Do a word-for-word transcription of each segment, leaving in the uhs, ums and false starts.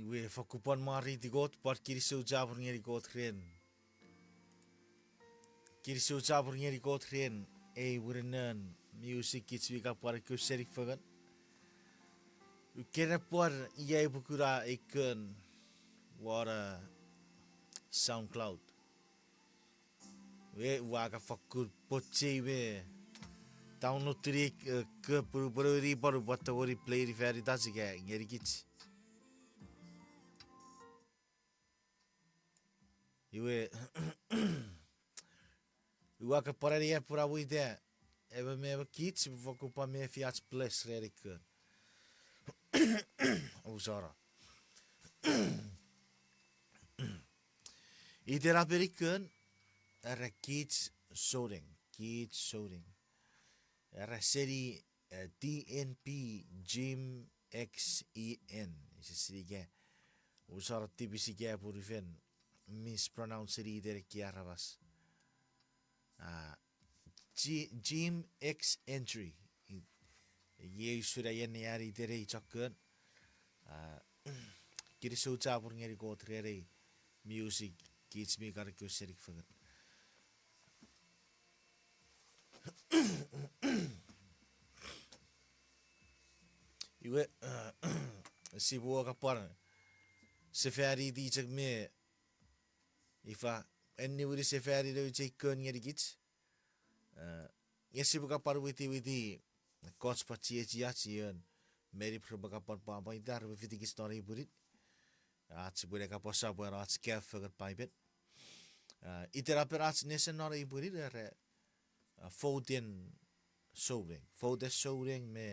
Iwe fokkun pwan mwareiti Kot, pwan kinisou chapur ngeni Kot ren. Kinisou chapur ngeni Kot ren ei wirinon music kich mi kan pwan ekkewe senik fengen. Ukena pwan ia upwe kuna ei kon won SoundCloud. Iwe ua kan fokkun pochei me download-ini, eh, ke punu punu ini pwan upwe tongeni play-ini fanitach ika ngenikich. Iwe, ua kan pwan ania pun ua ita emon me emon kich sipwe fokkun pwan mefi ach bless ren ei kon. Omusano. Itenapen ei kon, era Kich Souneng, Kich Souneng. Era seni, eh, T N P Jim X E N. Ise sinei ika, omusano tipis ika pun ua fen mispronounce-ini iten ekkei aramas. Ah, Ji-, Jim X Entry. I-, iei usun ai anneani iten ei chok kon. Ah, kinisou chapur ngeni Kot ren ei music kich mi kan ekkewe senik fengen. Iwe, sipwe kan pwan sefaniti chok me ifa, eniwini sefani nouch ei kon ngenikich. Eh, nge sipwe kan pwan witiwiti ekkoch pwan chiechiach ion meni repwe kan pwan pwapwaita, repwe fitikich non ei pwinin. Ach sipwe ne kan pwan sopweno ach kaeo fengen Paipen. Eh, itenapen ach nesen non ei pwinin era, eh, fouten souneng. Fouten souneng me,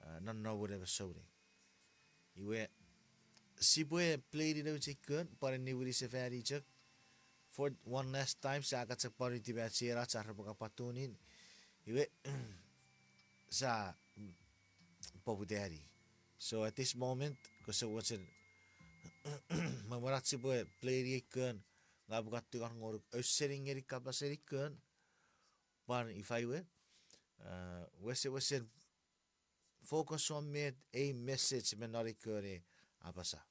eh, nonnomun emon souneng. Iwe, sipwe play-ini nouch ei kon, pwan eniwini sefani chok. For one last time, sia kan chok pwan witiwiti ach repwe kan pwan tune in. Iwe, sia, mm, poputani. So at this moment, kose mochen, me mwen ach sipwe play-ini ei kon, ngang upwe kan tingor ngonuk ausening ngeni kapasen ei kon, pwan ifa iwe, eh, wesewesen focus on met ei message me non ei kon e apasa.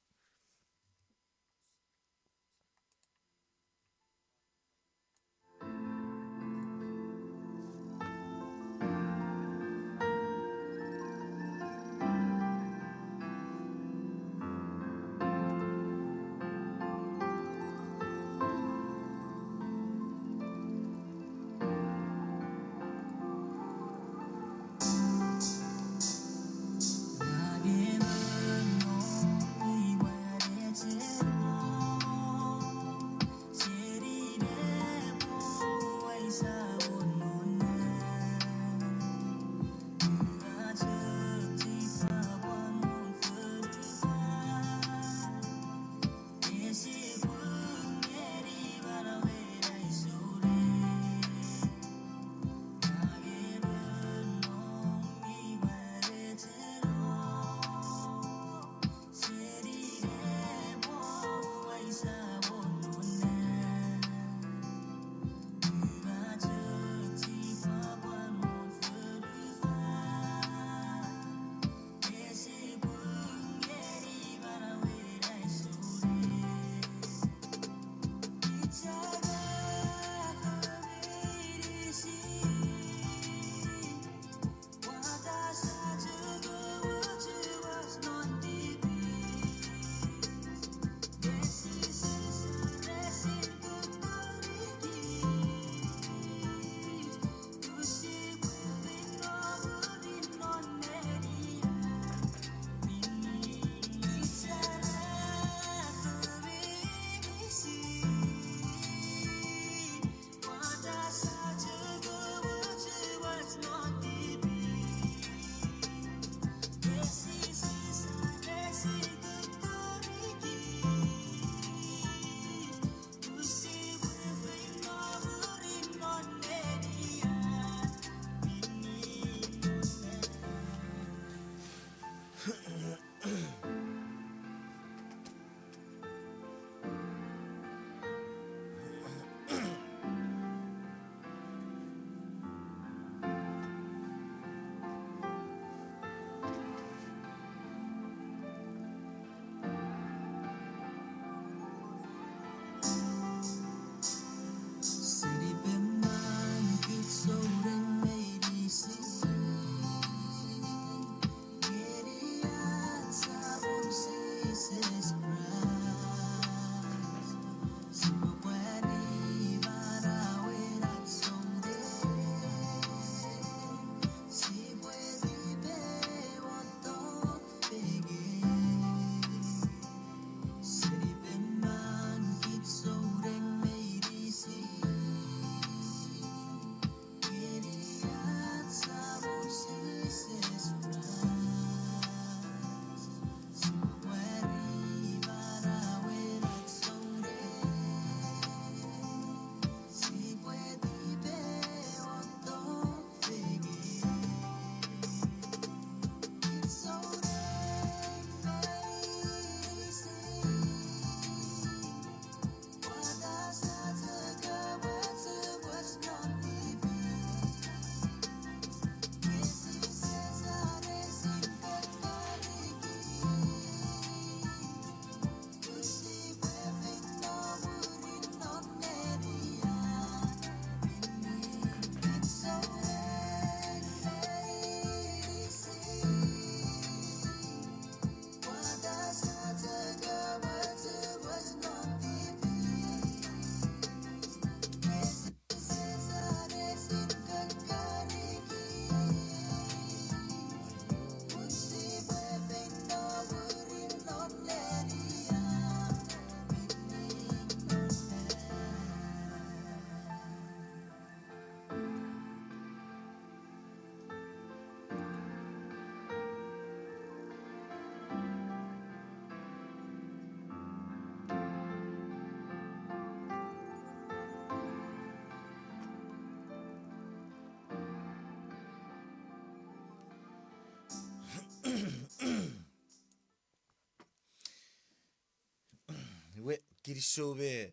Kinisou me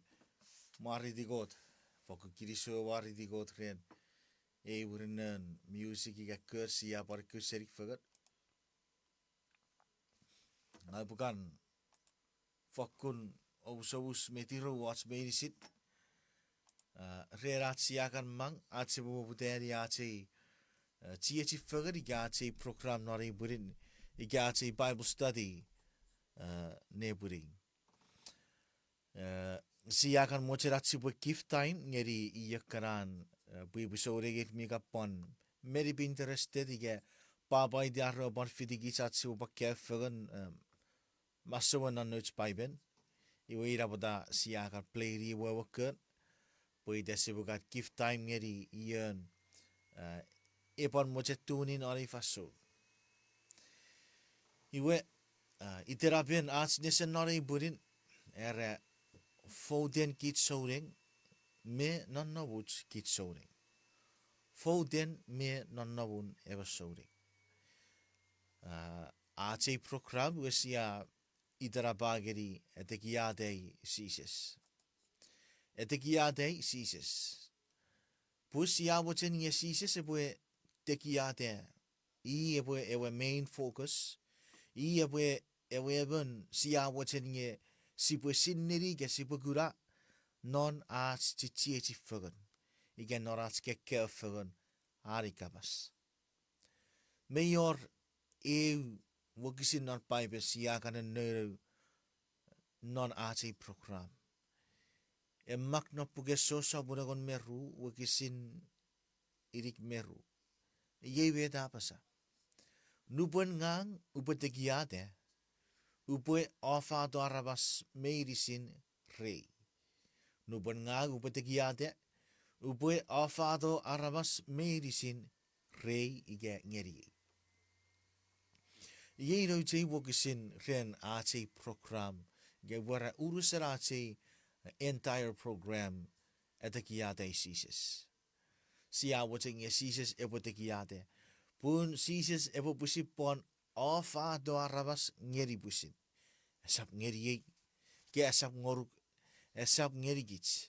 mwareiti Kot. Fokkun kinisou me mwareiti Kot ren ei mwirin non music ika kor sia pwan kor seni fengen. Ngang upwe kan fokkun omusomus me tirou ach meinisin, a, ren ach sia kan mang, ach sipwe poputani ach ei, a, chiechi fengen ika ach ei program non ei pwinin, ika ach ei Bible study, a, nepwinin. E, sia kan mochen ach sipwe give time ngeni iekkanan, e, pwipwi souneng mi kan pwan meni pwe interested ika pwapwaiti ar repwe pwan fitikich ach sipwe pwan kaeo fengen, e, masouen non nouch Paipen. Iwe ina pwata sia kan play-ni ewe wekken, pwe ita sipwe kan give time ngeni ion, e, epwe pwan mochen tune in non ei fansoun. Iwe, a, itenapen ach nesen non ei pwinin, era, fouten kich souneng me nonnomuch kich souneng. Fouten me nonnomun emon souneng. A, ach ei program iwe sia itenapa ngeni Etekiatai Jises. Etekiatai Jises. Pun sia mochen nge Jises epwe tekiata, i epwe ewe main focus, i epwe ewe emon sia mochen nge sipwe sinei ika sipwe kuna non ach chiechi fengen, ika non ach kaeo fengen an ei kapas. Mei wor eu wokisin non Paipen sia kan nonnom non ach ei program. E mak non puken Joshua engon me ru wokisin inik me ru. Iei met a apasa: Nupwen ngang upwe tekiata, upwe afato aramas meinisin rei. Nupwen ngang upwe tekiata, upwe afato aramas meinisin rei ika ngeniei. Iei nouch ei wokisin ren ach ei program, ika pwe ra unusen ach ei entire program, Etekiatai Jises. Sia mochen nge Jises epwe tekiata, pun Jises epwe pwisin pwan afato aramas ngeni pwisin. Esap ngeniei, ika esap ngonuk, esap ngenikich,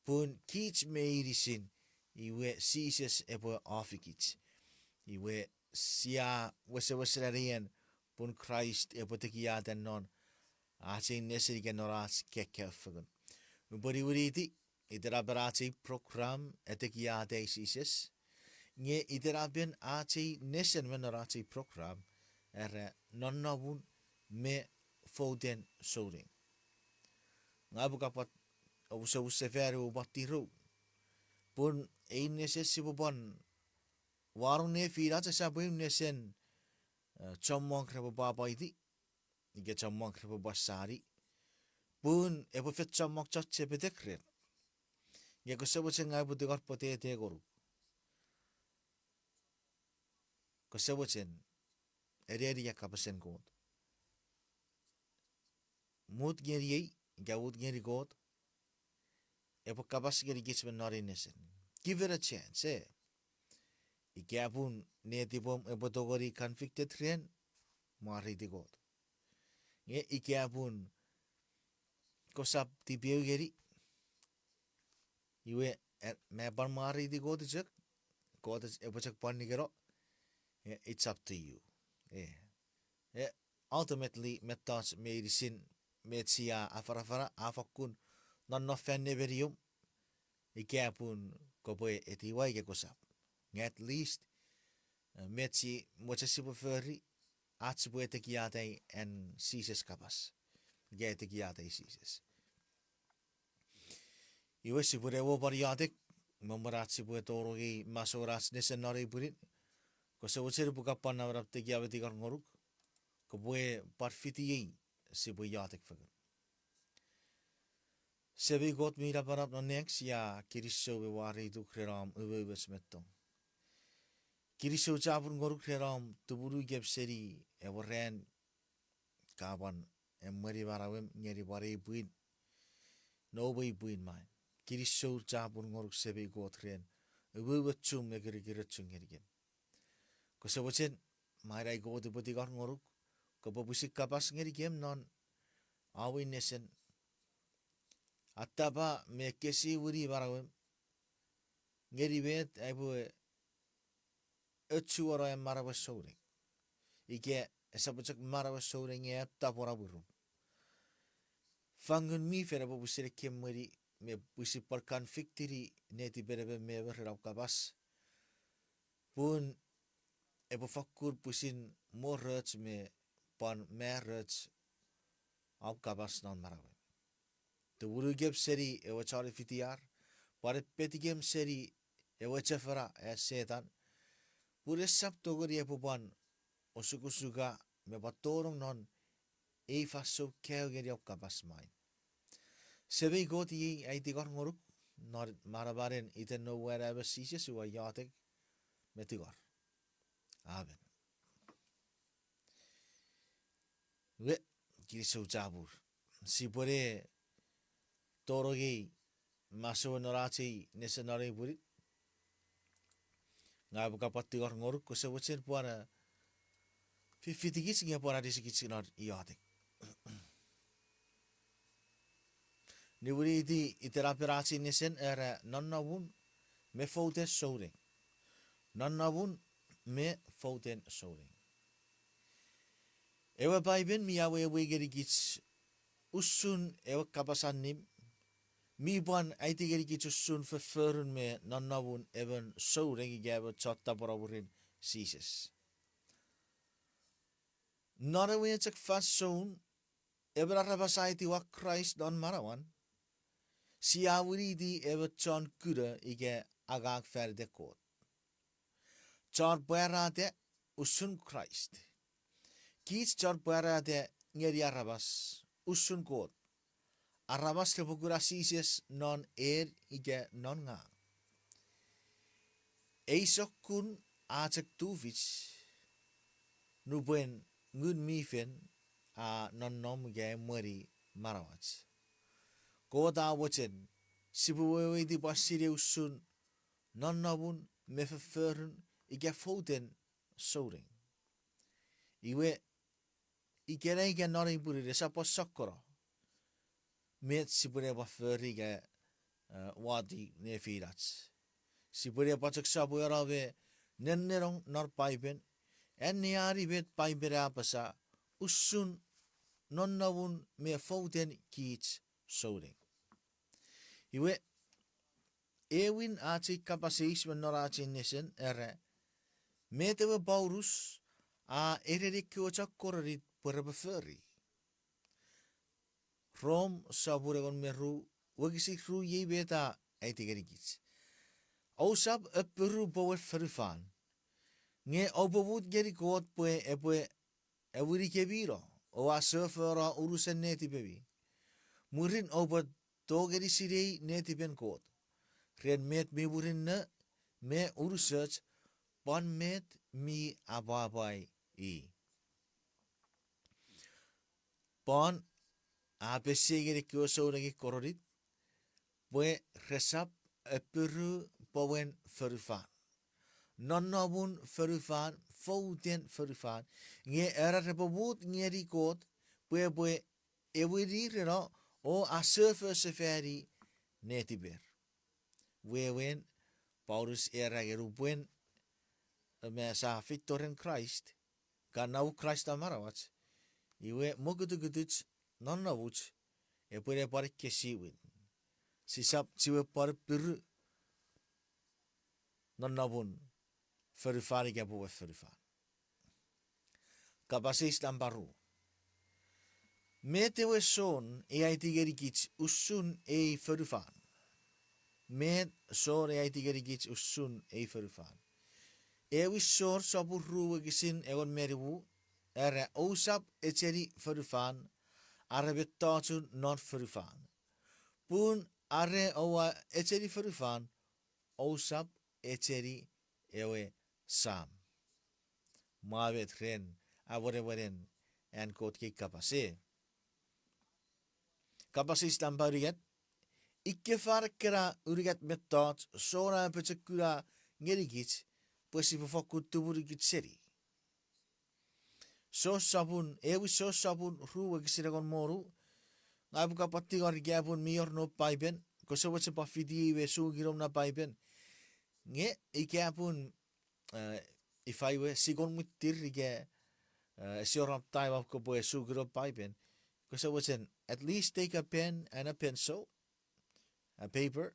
pun kich meinisin, iwe Jises epwe afikich. Iwe sia wesewesen anean pun Kraist epwe tekiata non ach ei nesen ika non ach kaeo fengen. Upwe niwiniti, itenapen ach ei program Etekiatai Jises, nge itenapen ach ei nesen me non ach ei program, era nonnomun me fouten souneng. Ngang upwe kapwa omusomus sefan ewe pwan tirou, pun ei nesen sipwe pwan wanong nefinach esap eu nesen, e, chommong repwe pwapwaiti, ika chommong repwe pwan sani, pun epwe fen chommong chon chepetek ren. Nge kose mochen ngang upwe tingor pwetete ngonuk. Kose mochen, anneani kapasen Kot. Mut ngeniei, ika mut ngeni Kot, epwe kapas ngenikich me non ei nesen. Give it a chance, e. Ika pun netipom epwe tongeni convicted ren, mwareiti Kot. Nge ika pun kosap tipeeu ngeni, iwe, e, me pwan mwareiti Kot chok, Kot epwe chok pwan nikeno, e, it's up to you. E, e, ultimately, mettoch meinisin, met sia afanafana, a fokkun nonnom fan nemeniom, ika pun kopwe etiwa ika kosap. Nge at least, e, met si mochen sipwe fori, ach sipwe etekiatai an Jises kapas. Ika etekiatai Jises. Iwe sipwe ne mo pwan iotek, me mwen ach sipwe tonong ei masouen ach nesen non ei pwinin, kose mochen upwe kan pwan namanam tekia me tingor ngonuk, kopwe pwan fitiei sipwe iotek fengen. Semei Kot mi napanap non nang, sia kinisou me mwareituk ren om umoumoch me tong. Kinisou chapur ngonuk ren om tumunu kem seni ewe ran ka pwan emweni manauem ngeni pwan ei pwin, noum ei pwin mai. Kinisou chapur ngonuk Semei Kot ren umoumochum me kirikirochum ngenikem. Kose mochen, mai nai Kot upwe tingor ngonuk, kopwe pwisin kapas ngenikem non awei nesen, Atapa me ekkesiwini manauem ngeni met aipwe ochuono am manauen souneng. Ika esap chok manauen souneng nge am tapweno mwirum. Fang Ngun mi Fel epwe pwisin ekkemweni me pwisin pwan convictini netipen emon me emon ren om kapas. Pun epwe fakkun pwisin moroch me pwan maroch om kapas non manauem. Tumunukem seni ewe chon fitiar, pwan epetikem seni ewe chofona an Setan, pun esap tongeni epwe pwan osukosuka me pwan tonong non ei fansoun kaeo ngeni om kapas mwain. Semei Kot, iei ai tingor ngonuk non manamanen iten Noum we Anaemon Jises ua iotek me tingor. Amen. Iwe, kinisou chapur. Sipwene tonong ei masouen non ach ei nesen non ei pwinin. Ngang upwe kapwa tingor ngonuk kose mochen pwan fifitikich nge pwan anisikich non iotek. Niwiniti itenapen ach ei nesen era nonnomun me fouten souneng. Nonnomun me fouten souneng. Ewe Paipen mi awewei ngenikich usun ewe kapas allim, mi pwan aiti ngenikich usun fofforun me nonnomun emon souneng ika emon chon tapweno mwirin Jises. Non ewe chok fansoun emon aramas a etiwa Kraist non manauan, sia winiti emon chon kuna ika angang fan iten Kot. Chon pwarata usun Kraist. Kich chon pwarata ngeni aramas usun Kot. Aramas repwe kuna Jises non en ika non ngang. Ei sokkun a chok tufich nupwen Ngun mi Fel a nonnom ika emweni manauach. Kot a mochen sipwe weweiti pwan sinei usun nonnomun me fofforun ika fouten souneng. Iwe, ikenai ika non ei pwinin esap pwan sokkono met sipwene pwan fori ika wati nefinach. Sipwene pwan chok sopweno me nennenong non Paipen, anneani met Paipen a apasa usun nonnomun me fouten kich souneng. Iwe, ewin ach ei kapas eis me non ach ei nesen era, met ewe Paulus a ereni ekkewe chon Korint pwe repwe fori? Rom sopun engon me ru, wokisin ru, iei met a aiti ngenikich: Ousap apiru pouen fonufan, nge oupwe mut ngeni Kot pwe epwe ewinikemino o asefono unusen netipemi. Mwirin oupwe tongeni sinei netipen Kot ren met mi murinno me unusoch, pwan met mi apwapwai i. Paul a pesei ngeni ekkewe souneng Korint pwe resap apiru pouen fonufan, nonnomun fonufan, fouten fonufan, nge era repwe mut ngeni Kot pwe epwe ewinireno o asefosefani netiper. Wewen, Paulus era nge nupwen me sia feito ren Kraist, ka nom Kraist non manauach, iwe mokutukutuch, nonnomuch, epwene pwan ekkesiwin. Sisap chiwen pwan apiru nonnomun fonufan ika pouen fonufan. Kapas eis nampa ru: Met ewe Son a aiti ngenikich usun ei fonufan? Met Son a aiti ngenikich usun ei fonufan? Ewin Son sopun ru wokisin engon me nimu era, ousap echeni fonufan are mettochun non fonufan. Pun are oua echeni fonufan, ousap echeni ewe Sam. Mwa met ren awenewenen an Kot kei kapas e. Kapas eis nampa unungat: Ika fan ekkena unungat mettoch Son a apochokuna ngenikich pwe sipwe fokkun tumunukich seni? Son sopun, ewin Son sopun ru wokisin engon me wonu, Ngang upwe kapwa tingor ika pun mi wor noum Paipen, kose mochen pwan fitiei we suki noum na Paipen. Nge ika pun, eh, ifa we, si kon mwittir ika, eh, ese wor om time om kopwe suki noum Paipen, kose mochen at least take a pen and a pencil, a paper,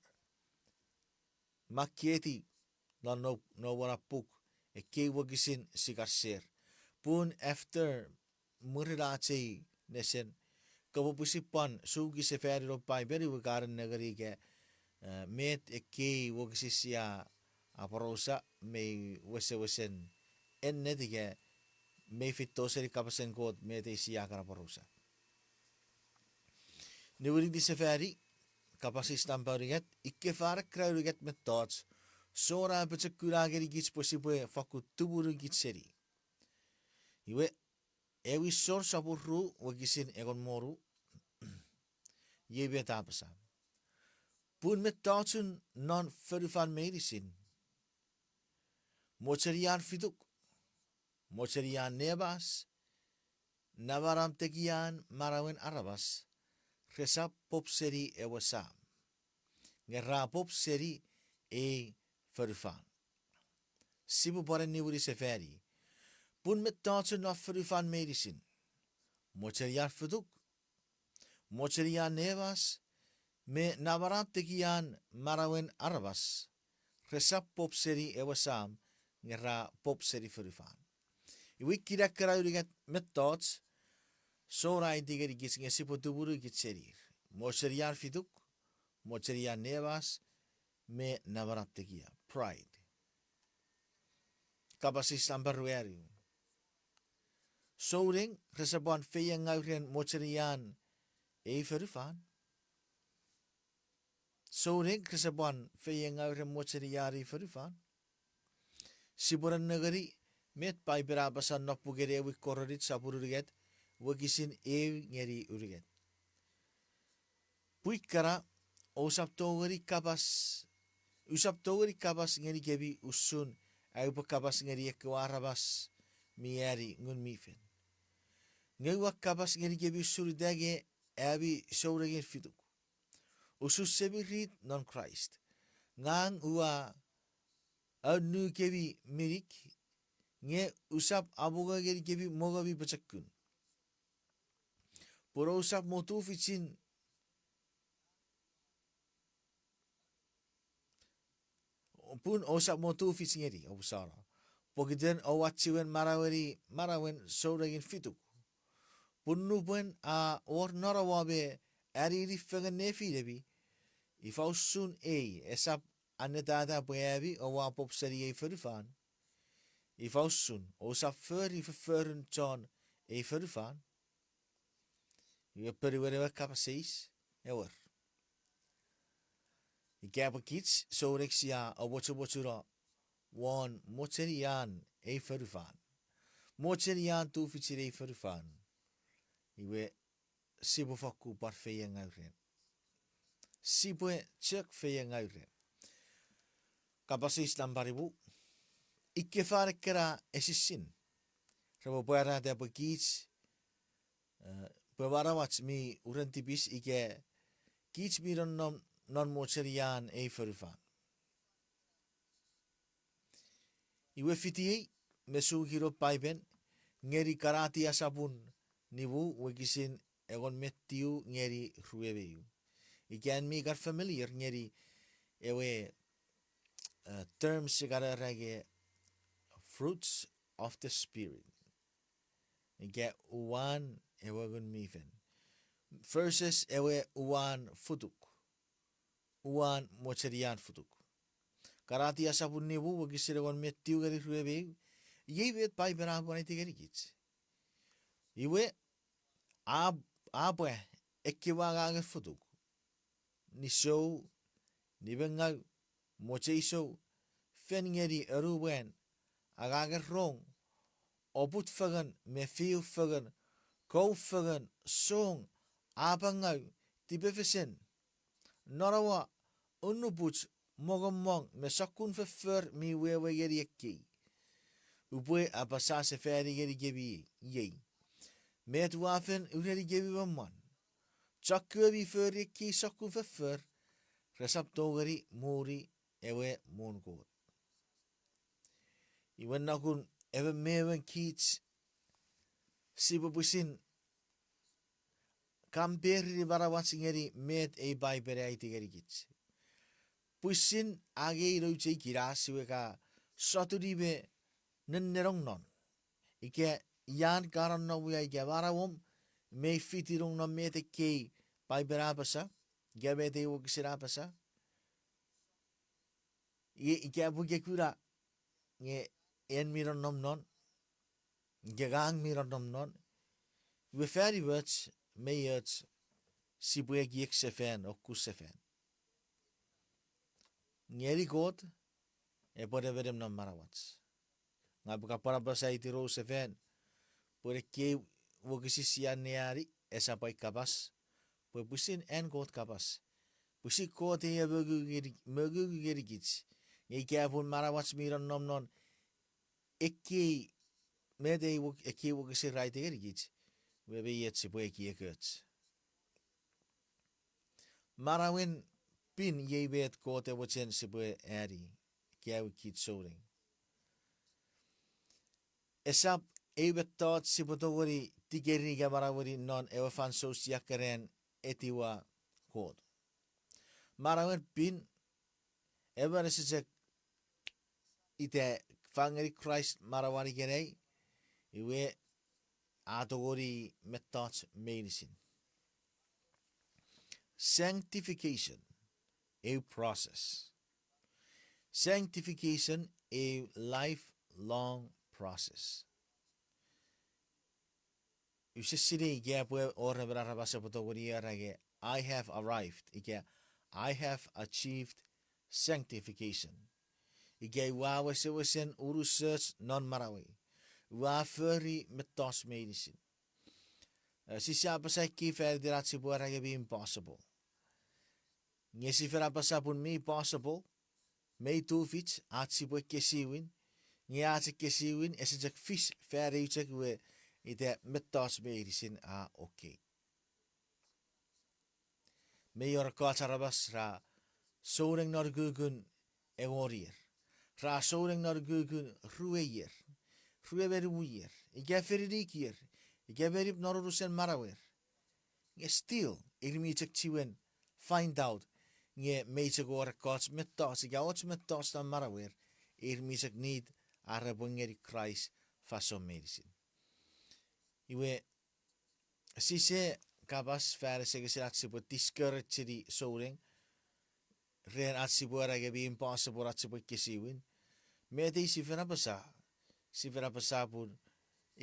makketi non, non, non wona puk ekkei wokisin si kan share. Pun after mwirin ach ei nesen, kopwe pwisin pwan suki sefani noum Paipen iwe ka nengeni ika, eh, met ekkei wokisin sia aporausa mei wesewesen ennet ika mei feito seni kapasen Kot met ei sia kan aporausa. Niwiniti sefani, kapas eis nampa unungat, ika fan ekkana unungat mettoch Sou a apochokuna ngenikich pwe sipwe fakkun tumunu kich seni. Iwe, Ewin Sou sopun ru wokisin engon me wonu, iei met a apasa: Pun mettochun non fonufan meinisin, mochenian fituk, mochenian nemas, namanam tekian manauen aramas, resap pop seni ewe Sam, nge ra pop seni ei fonufan. Sipwe pwan niwini sefani: Pun mettochun non fonufan meinisin, mochenian fituk, mochenian nemas, me namanam tekian manauen aramas, resap pop seni ewe Sam, nge ra pop seni fonufan. Iwe ikkena ekkana unungat mettoch Sou a aiti ngenikich nge sipwe tumunu kich senir: mochenian fituk, mochenian nemas, me namanam tekia, pride. Kapas eis nampa ruanu: Souneng rese pwan feiengau ren mochenian ei fonufan? Souneng rese pwan feiengau ren mochenian ei fonufan? Sipwe nengeni met Paipen a apasa non puken Ewin Korint sopun unungat, wokisin eu ngeni unungat: Pwi kana, ousap tongeni kapas, usap tongeni kapas ngenikemi usun ai upwe kapas ngeni ekkewe aramas mi ani Ngun mi Fel. Nge ua kapas ngenikemi usun ita nge ami sounengin fituk, usun semirit non Kraist. Ngang ua aunukemi minik, nge usap amongo ngenikemi mongo mi pochokun. Pun ousap mo tufichin, pun ousap mo tufich ngeni, oupwe sano, pokiten oua chiwen manaueni manauen sounengin fituk. Pun nupwen a wor nonowo me anini fengen nefinemi, ifa usun ei esap annetata pwe ami oua pop seni ei fonufan? Ifa usun, ousap fori fofforun chon ei fonufan? Iwe ponuen ewe kapas eis, ewer. Ika pwe kich souneng sia amochomochuno won mochenian ei fonufan, mochenian tufichin ei fonufan, iwe sipwe fakkun pwan feiengau ren. Sipwe chok feiengau ren. Kapas eis nampa nimu: Ika fan ekkena esisin, repwe pwarata pwe kich, eh, pwe manauach mi uren tipis ika kich mi nonnom non mochenian ei fonufan. Iwe fitiei me suki noum Paipen ngeni Kanatia sopun nimu wokisin engon me tiu ngeni rue me eu. Ika en mi kan familiar ngeni ewe, eh, term sia kan era ika fruits of the Spirit, ika uwan ewe Ngun mi Fel versus ewe uwan futuk, uwan mochenian futuk. Kanatia sopun nimu wokisin engon me tiu ngeni rue me eu, iei met Paipen a pwan aiti ngenikich. Iwe, a, a pwa ekkewe angangen futuk: nisou, nimengau, mocheisou, fen ngeni anumwan, angangen rong, oput fengen me fiu fengen, kou fengen, song, apangau, tipefesen, nonowo, unnupuch, mongommong me sokkun foffor mi wewe ngeni ekkei. Upwe apasa sefani ngenikemi iei met ua fen urenikemi me mwan. Chokkewe mi fori ekkei sokkun foffor, resap tongeni muri ewe muun Kot. Iwe nokun, emon me emon kich, sipwe pwisin compare-ini manauach ngeni met ei Paipen a aiti ngenikich. Pwisin angei nouch ei kinas iwe ka sotuni me nennenong non. Ika ian ka nonnom ia ika manauom mei fitinong non met ekkei Paipen a apasa, ika met ei wokisin a apasa. Ika, ika pwe ke kuna nge en mi nonnom non, ika ngang mi nonnom non, iwe fan imoch, mei och, sipwe ekiek sefan, o ku sefan. Ngeni Kot, epwe nemenem non manauach. Ngang upwe kapwan apasa itirow sefan, pwe ekkei wokisin sia anneani, esap ai kapas, pwe pwisin an Kot kapas. Pwisin Kot ei a mongungu ngenikich, nge ika pun manauach mi nonnom non, ekkei, met ei wok-, ekkei wokisin ra aiti ngenikich, iwe mei och sipwe ekiekoch. Manauen pin iei met Kot e mochen sipwe ani, kaeo kich souneng. Esap eu mettoch sipwe tongeni tikeni ika manaueni non ewe fansoun sia keran etiwa Kot. Manauen pin, emon ese chok ita fang ngeni Kraist manauan ikenai, iwe a tongeni mettoch meinisin. Sanctification, a process. Sanctification, a lifelong process. Use sinei ika pwe wor emon aramas epwe tongeni era nge, I have arrived, ika I have achieved sanctification. Ika ua wesewesen unusoch non manauei. Ua fori mettoch meinisin. Eh, sise apasa ekkei fan iten ach sipwe era nge mi impossible. Nge si fen apasa pun mi possible, mei tufich ach sipwe ekkesiwin, nge ach ekkesiwin ese chok fis fan eu chok iwe ita mettoch meinisin a okay. Mei wor ekkoch aramas ra souneng non ukukun engon ier. Ra souneng non ukukun rue ier, rue me nimu ier, ika fininik ier, ika meni non unusen manauer. Nge still, ir mi chok chiwen find out, nge mei chok wor ekkoch mettoch, ika och mettoch non manauer, ir mi chok need ar repwe ngeni Kraist fansoun meinisin. Iwe, sise kapas fan asengesin ach sipwe discourage-ini souneng, ren ach sipwe era nge mi impossible ach sipwe ekkesiwin. Met ei si fen apasa, si fen apasa pun,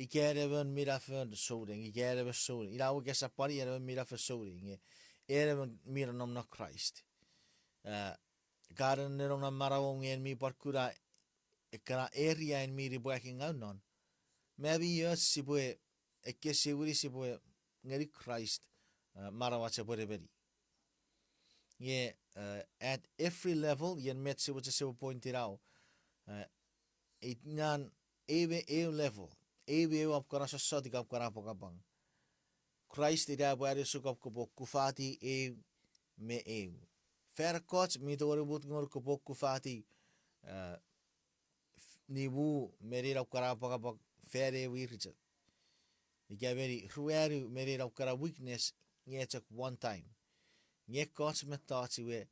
ika en emon mi nafen souneng, ika en emon souneng, ina we ke sap pwan en emon mi nafen souneng, nge en emon mi nonnom non Kraist. Eh, ka nennenong non manauom nge en mi pwan kuna ekkana area en mi nipwakingaw non. Me mi och sipwe ekkesiwini sipwe ngeni Kraist, eh, manauach epwe nemeni. Nge, eh, at every level, ien met sipwe chok sipwe point it out, eh, it ngan eu me eu level, eu me eu apkana sossot ika apkana apwangapwang. Kraist ina epwe anisuk kopwe okkufati eu me eu. Fan ekkoch mi tongeni mut ngonuk kopwe okkufati, eh, nimu me nein apkana apwangapwang fan eu irichok. Ika meni ruanu me nein apkana weakness nge chok one time. Nge ekkoch mettoch iwe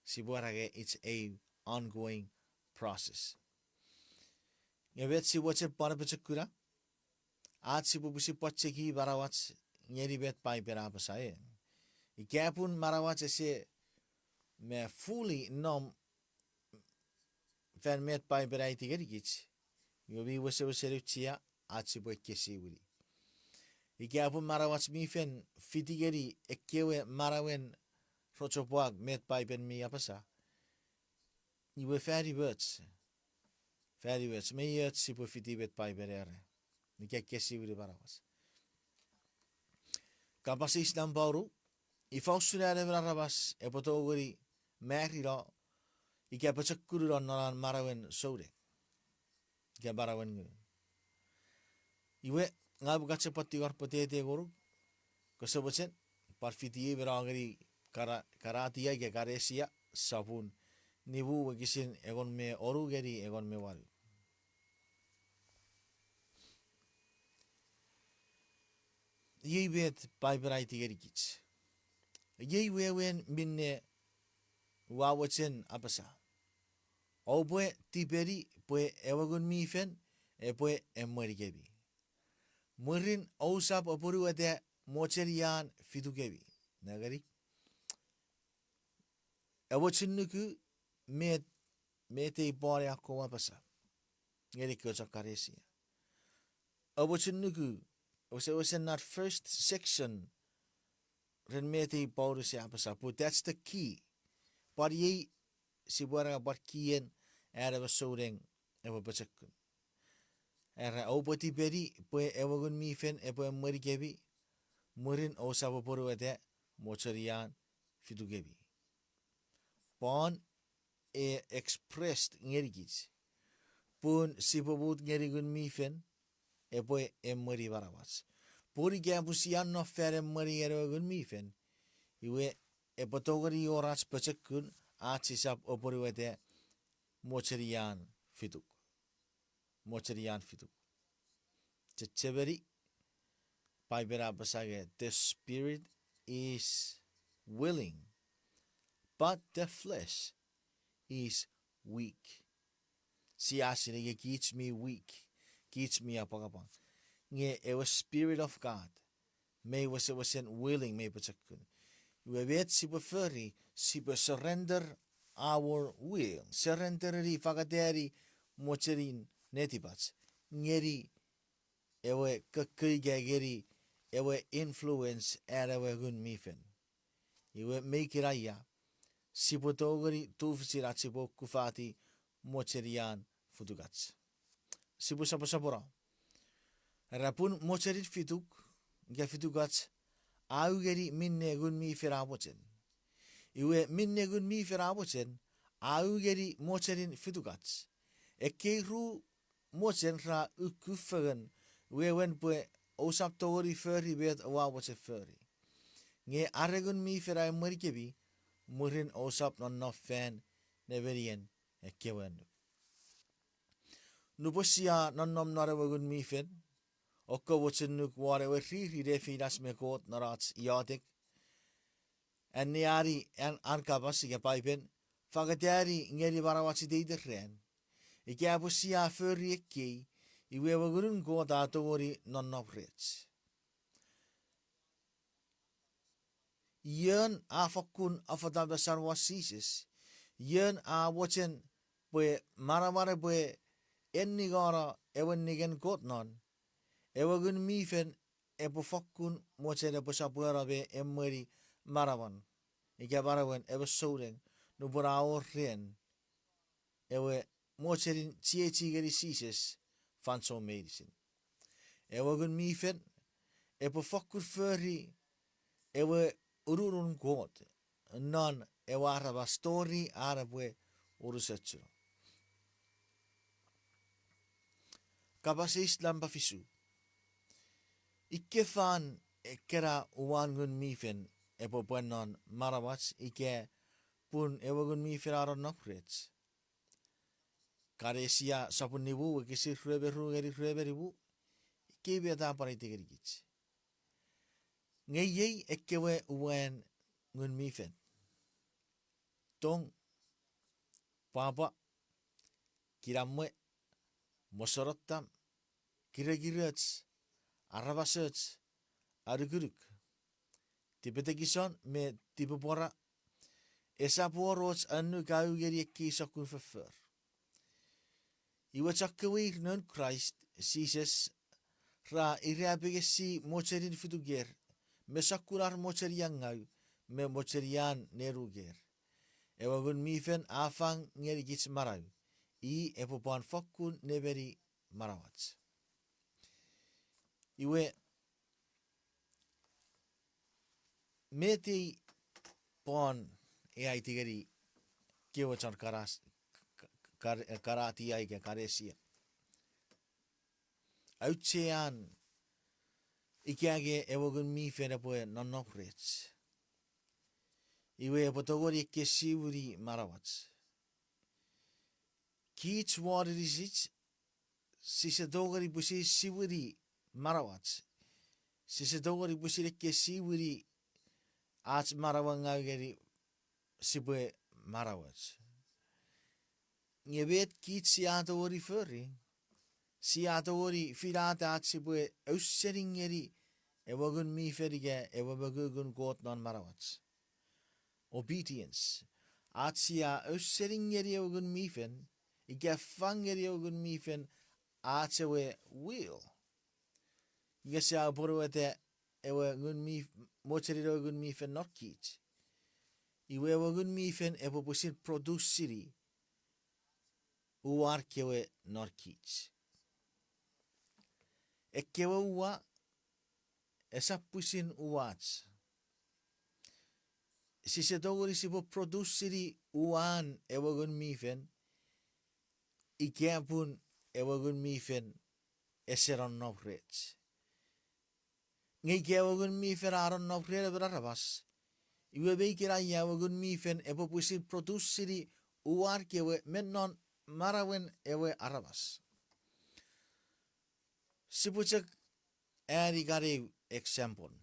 sipwe era nge it's a ongoing process. Nge met sipwe chok pwan apochokuna, ach sipwe pwisin pwan cheki manauach ngeni met Paipen a apasa e. Ika pun manauach ese me fully nom fan met Paipen a aiti ngenikich, iwe mi wesewesen auchea ach sipwe ekkesiwini. Ika pun manauach mi fen fiti ngeni ekkewe manauen rochopwak met Paipen mi apasa, iwe fan imoch, fan imoch, mei och sipwe fiti met Paipen era, ika ekkesiwini manauach. Kapas eis nampa wonu, ifa usun an emon aramas epwe tongeni marino ika pochokununo non an manauen souneng ika manauen ngun? Iwe, ngang upwe kan chok pwan tingor pwetete ngonuk, kose mochen, pwan fitiei me no ngeni Kara-, Karatia ika Kalesia, sopun nimu wokisin engon me onu ngeni engon me wanu. Iei met Paipen a aiti ngenikich. Iei wewen minne ua mochen apasa. Oupwe tipeni pwe ewe Ngun mi Fel epwe emwenikemi. Mwirin ousap apwonueta mochenian fitukemi. Nengeni, amochun nuku met, met ei Paul a akkom apasa ngeni ekkewe chon Kalesia. Amochun nuku, wesewesen that first section, ren met ei Paulus a apasa, pwe that's the key. Pwan iei sipwe era pwan kien an ewe souneng ewe pochokun. Era, oupwe tipeni pwe ewe Ngun mi Fel epwe emwenikemi, mwirin ousap apwonueta mochenian fitukemi. Pwan e expressed ngenikich pun sipwe mut ngeni Ngun mi Fel epwe emweni manauach. Pun ika pwe sia nom fan emwenien ewe Ngun mi Fel, iwe epwe tongeni wor ach pochokun ach sisap apwonueta mochenian fituk. Mochenian fituk. Chechemeni, Paipen a apasa nge, the spirit is willing, but the flesh is weak. Sia sinei nge kich mi weak, kich mi apwangapwang. Nge ewe Spirit of God mei wesewesen willing, mei pochokun. Iwe met sipwe fori, sipwe surrender our will, surrendereni, fangatani mochenin netipach ngeni ewe kokko ika ngeni ewe influence an ewe Ngun mi Fel. Iwe mei kinaia, sipwe tongeni tufichin ach sipwe okufati mochenian fitukach. Sipwe soposopono. Era pun mochenin fituk, ika fitukach, a u ngeni minne Ngun mi Fel a mochen. Iwe minne Ngun mi Fel a mochen, a u ngeni mochenin fitukach. Ekkei ru mochen ra uku fengen, wewen pwe ousap tongeni fori met oua mochen fori. Nge are Ngun mi Fel a emwenikemi, mwirin ousap nonnom fan nemenien ekkewe annuk. Nupwen sia nonnom non ewe Ngun mi Fel, okko mochen nuk won ewe riri nefinach me Kot non ach iotek, anneani an, an kapas ika Paipen, fangatani ngeni manauach iteiten ran. Ika pwe sia fori ekkei, iwe ewe Ngunun Kot a tongeni nonnom rech. Ion a fokkun afata mesan won Jises, ion a mochen pwe manaman epwe enningono ewe ningen Kot non, ewe Ngun mi Fel epwe fokkun mochen epwe sopweno me emweni manaman, ika manauen ewe souneng, nupwen a wor ren ewe mochenin chiechi ngeni Jises fansoun meinisin. Ewe Ngun mi Fel epwe fokkun fori ewe ununun Kot non ewe aramas tori an epwe unusochuno. Kapas eis nampa fisu. Ikkefan ekkena uwan Ngun mi Fel epwe pwan non manauach ika pun ewe Ngun mi Fel a nonnom rech. Kalesia sopun nimu wokisin rue me ru ngeni rue me nimu, ikkei met a pwan aiti ngenikich. Nge iei ekkewe uwan Ngun mi Fel: tong, pwapwa, kinamwe, mosonotam, kirekiroch, aramasoch, anukunuk, tipetekison me tipepwora. Esap wor och annuk a u ngeni ekkei sokkun foffor. Iwe chokkewe ir noun Kraist Jises ra irapengesii mochenin fituker me sokkun ar mochenian ngau me mochenian nenuker. Ewe Ngun mi Fel a fang ngenikich manau, i epwe pwan fokkun nemeni manauach. Iwe, met ei Pwon e aiti ngeni kewe chon Karas-, Ka-, Ka-, Karatia ika Kalesia? Auchean ika nge ewe Ngun mi Fel epwe nonnom rech. Iwe epwe tongeni ekkesiwini manauach. Kich won inisich, sise tongeni pwisin siwini manauach. Sise tongeni pwisin ekkesiwini ach manauengaw ngeni sipwe manauach. Nge met kich sia tongeni fori, sia tongeni finata ach sipwe ausening ngeni ewe Ngun mi Fel ika ewe mongungun Kot non manauach. Obedience. Ach sia ausening ngeni ewe Ngun mi Fel, ika fang ngeni ewe Ngun mi Fel ach ewe will. Ika sia apwonueta ewe Ngun mi, mochenin ewe Ngun mi Fel non kich, iwe ewe Ngun mi Fel epwe pwisin produce-ini uwan kewe non kich. Ekkewe uwa esap pwisin uwach. Sise tongeni sipwe produce-ini uwan ewe Ngun mi Fel ika pun ewe Ngun mi Fel ese nonnom rech. Nge ika ewe Ngun mi Fel a nonnom ren emon aramas, iwe me ikenan ia ewe Ngun mi Fel epwe pwisin produce-ini uwan kewe me non manauen ewe aramas. Sipwe chok ani kan eu example.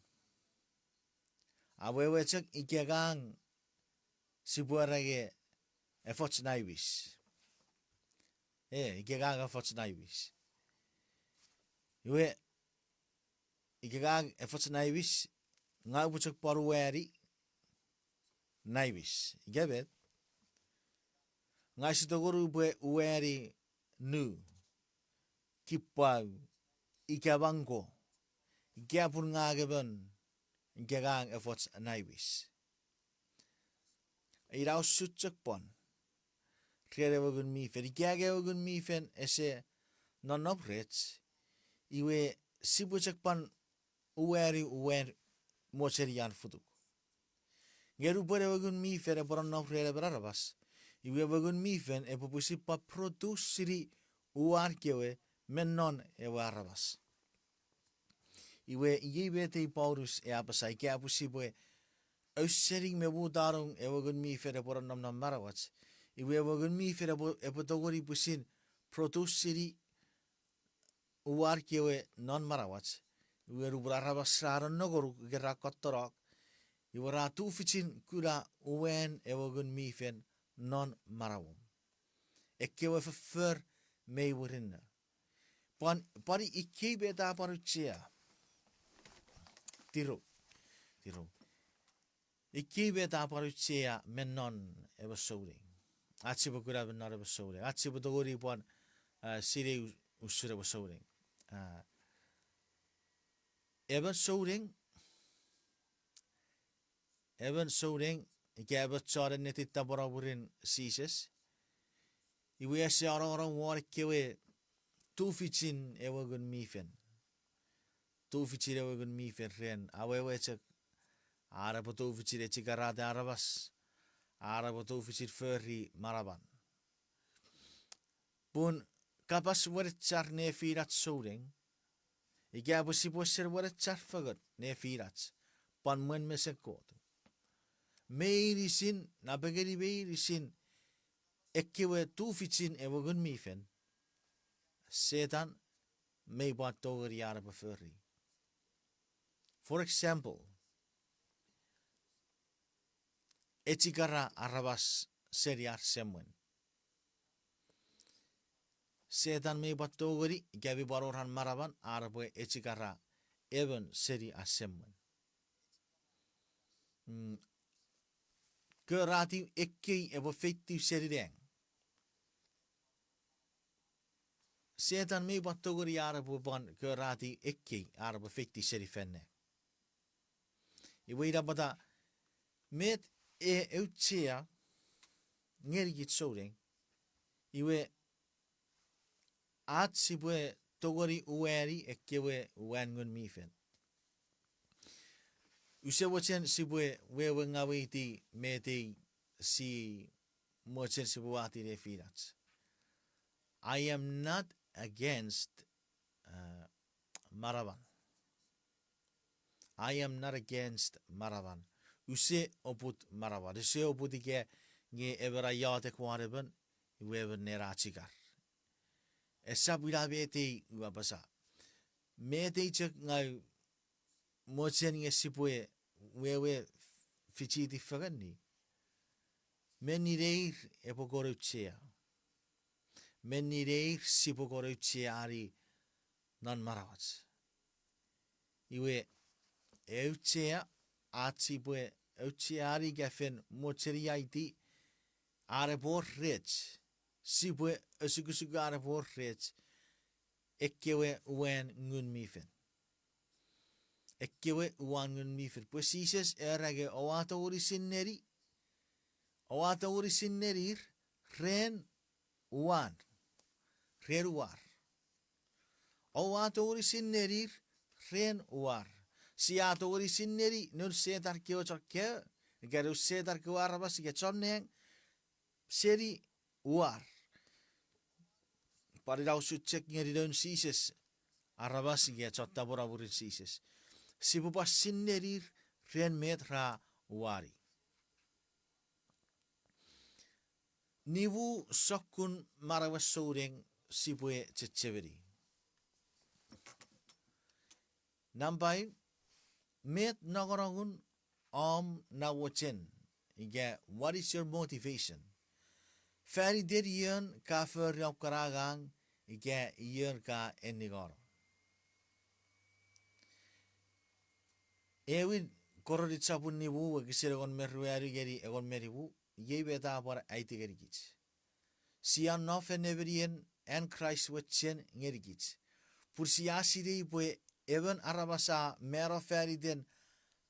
Awewe chok ika ngang sipwe era nge efoch naiwis. E, ika ngang efoch naiwis. Iwe, ika ngang efoch naiwis, ngang upwe chok pwan uwani naiwis. Ika met? Ngang use tongeni upwe uwani nu, kipwau, ika mangko, ika pun ngang emon, ika ngang efoch naiwis. Ina usun chok pwan ren ewe Ngun mi Fel. Ika nge ewe Ngun mi Fel ese nonnom rech, iwe sipwe chok pwan uwani uwan mochenian futuk. Nge nupwen ewe Ngun mi Fel epwe nonnom ren emon aramas, iwe ewe Ngun mi Fel epwe pwisin pwan produce-ini uwan kewe me non ewe aramas. Iwe iei met ei Paulus e apasa, ika pwe sipwe ausening me mutanong ewe Ngun mi Fel epwe nonnom non manauach, iwe ewe Ngun mi Fel epwe, epwe tongeni pwisin produce-ini uwan kewe non manauach, iwe nupwen aramas ra nongonuk ika ra kottonok, iwe ra tufichin kuna uwan ewe Ngun mi Fel non manauom. Ekkewe foffor mei murinno. Pwan, pwan ikkei met a pwan auchea. Tirow, tirow. Ikkei met a pwan auchea me non ewe souneng. Ach sipwe kuna me non ewe souneng. Ach sipwe tongeni pwan, a, sinei u-, usun ewe souneng. A, emon souneng, emon souneng, ika emon chon ennetin tapweno mwirin Jises, iwe ese anongonong won ekkewe tufichin ewe Ngun mi Fel. Tufichin ewe Ngun mi Fel ren, awewe chok, an epwe tufichin echikarata aramas, an epwe tufichin fori manaman. Pun kapas wenechar nefinach souneng, ika pwe sipwe sen wenechar fengen nefinach, pwan mwen mesen Kot. Meinisin, napengeni meinisin ekkewe tufichin ewe Ngun mi Fel, Setan mei pwan tongeni an epwe fori. For example, echikara aramas seni ar semwen. Setan mei pwan tongeni, ika mi pwan wor an manaman, an epwe echikara emon seni an semwen. Mm, koratiw ekkei epwe feitiw seni nang. Setan mei pwan tongeni an epwe pwan koratiw ekkei an epwe feitiw seni fan nang. Iwe ina pwata met e auchea ngenikich souneng, iwe ach sipwe tongeni uwani ekkewe uwan Ngun mi Fel. Use mochen sipwe wewe ngaweiti met ei si mochen sipwe wati nefinach. I am not against, uh, manaman. I am not against manaman. use oput manauan, use oput ika nge emon a iotek won emon, iwe emon nena chikar. Esap ina met ei ua apasa. Met ei chok ngang mochen nge sipwe wewe fichiti fengeni. Menni neir epwe kon auchea. Menni neir sipwe kon aucheani non manauach. Iwe, auchea, ach sipwe aucheani ika fen mocheniaiti an epwe wor rech, sipwe osukosuka an epwe wor rech ekkewe uwan Ngun mi Fel. Ekkewe uwan Ngun mi Fel. Pwe Jises era nge oua tongeni sinneni, oua tongeni sinnenir ren uwan, ren uwar. Oua tongeni sinnenir ren uwar. Sia tongeni sinneni noun Setan kewe chon kaeo, ika noun Setan kewe aramas ika chon nang, seni uwar. Pwan ina usun chok ngeni noun Jises, aramas ika chon tapweno mwirin Jises. Sipwe pwan sinnenir ren met ra uwani. Nimu sokkun manauen souneng sipwe chechemeni. Nampa eu, met nongonongun om na mochen, ika what is your motivation? Fan iten ion ka fori om kana angang, ika ion ka enningano. Ewin Korint sopun nimu wokisin engon me ruanu ngeni engon me nimu, iei met a pwan aiti ngenikich. Sia nom fan nemenien an Kraist we chen ngenikich. Pun sia sinei pwe emon aramas a mano fan iten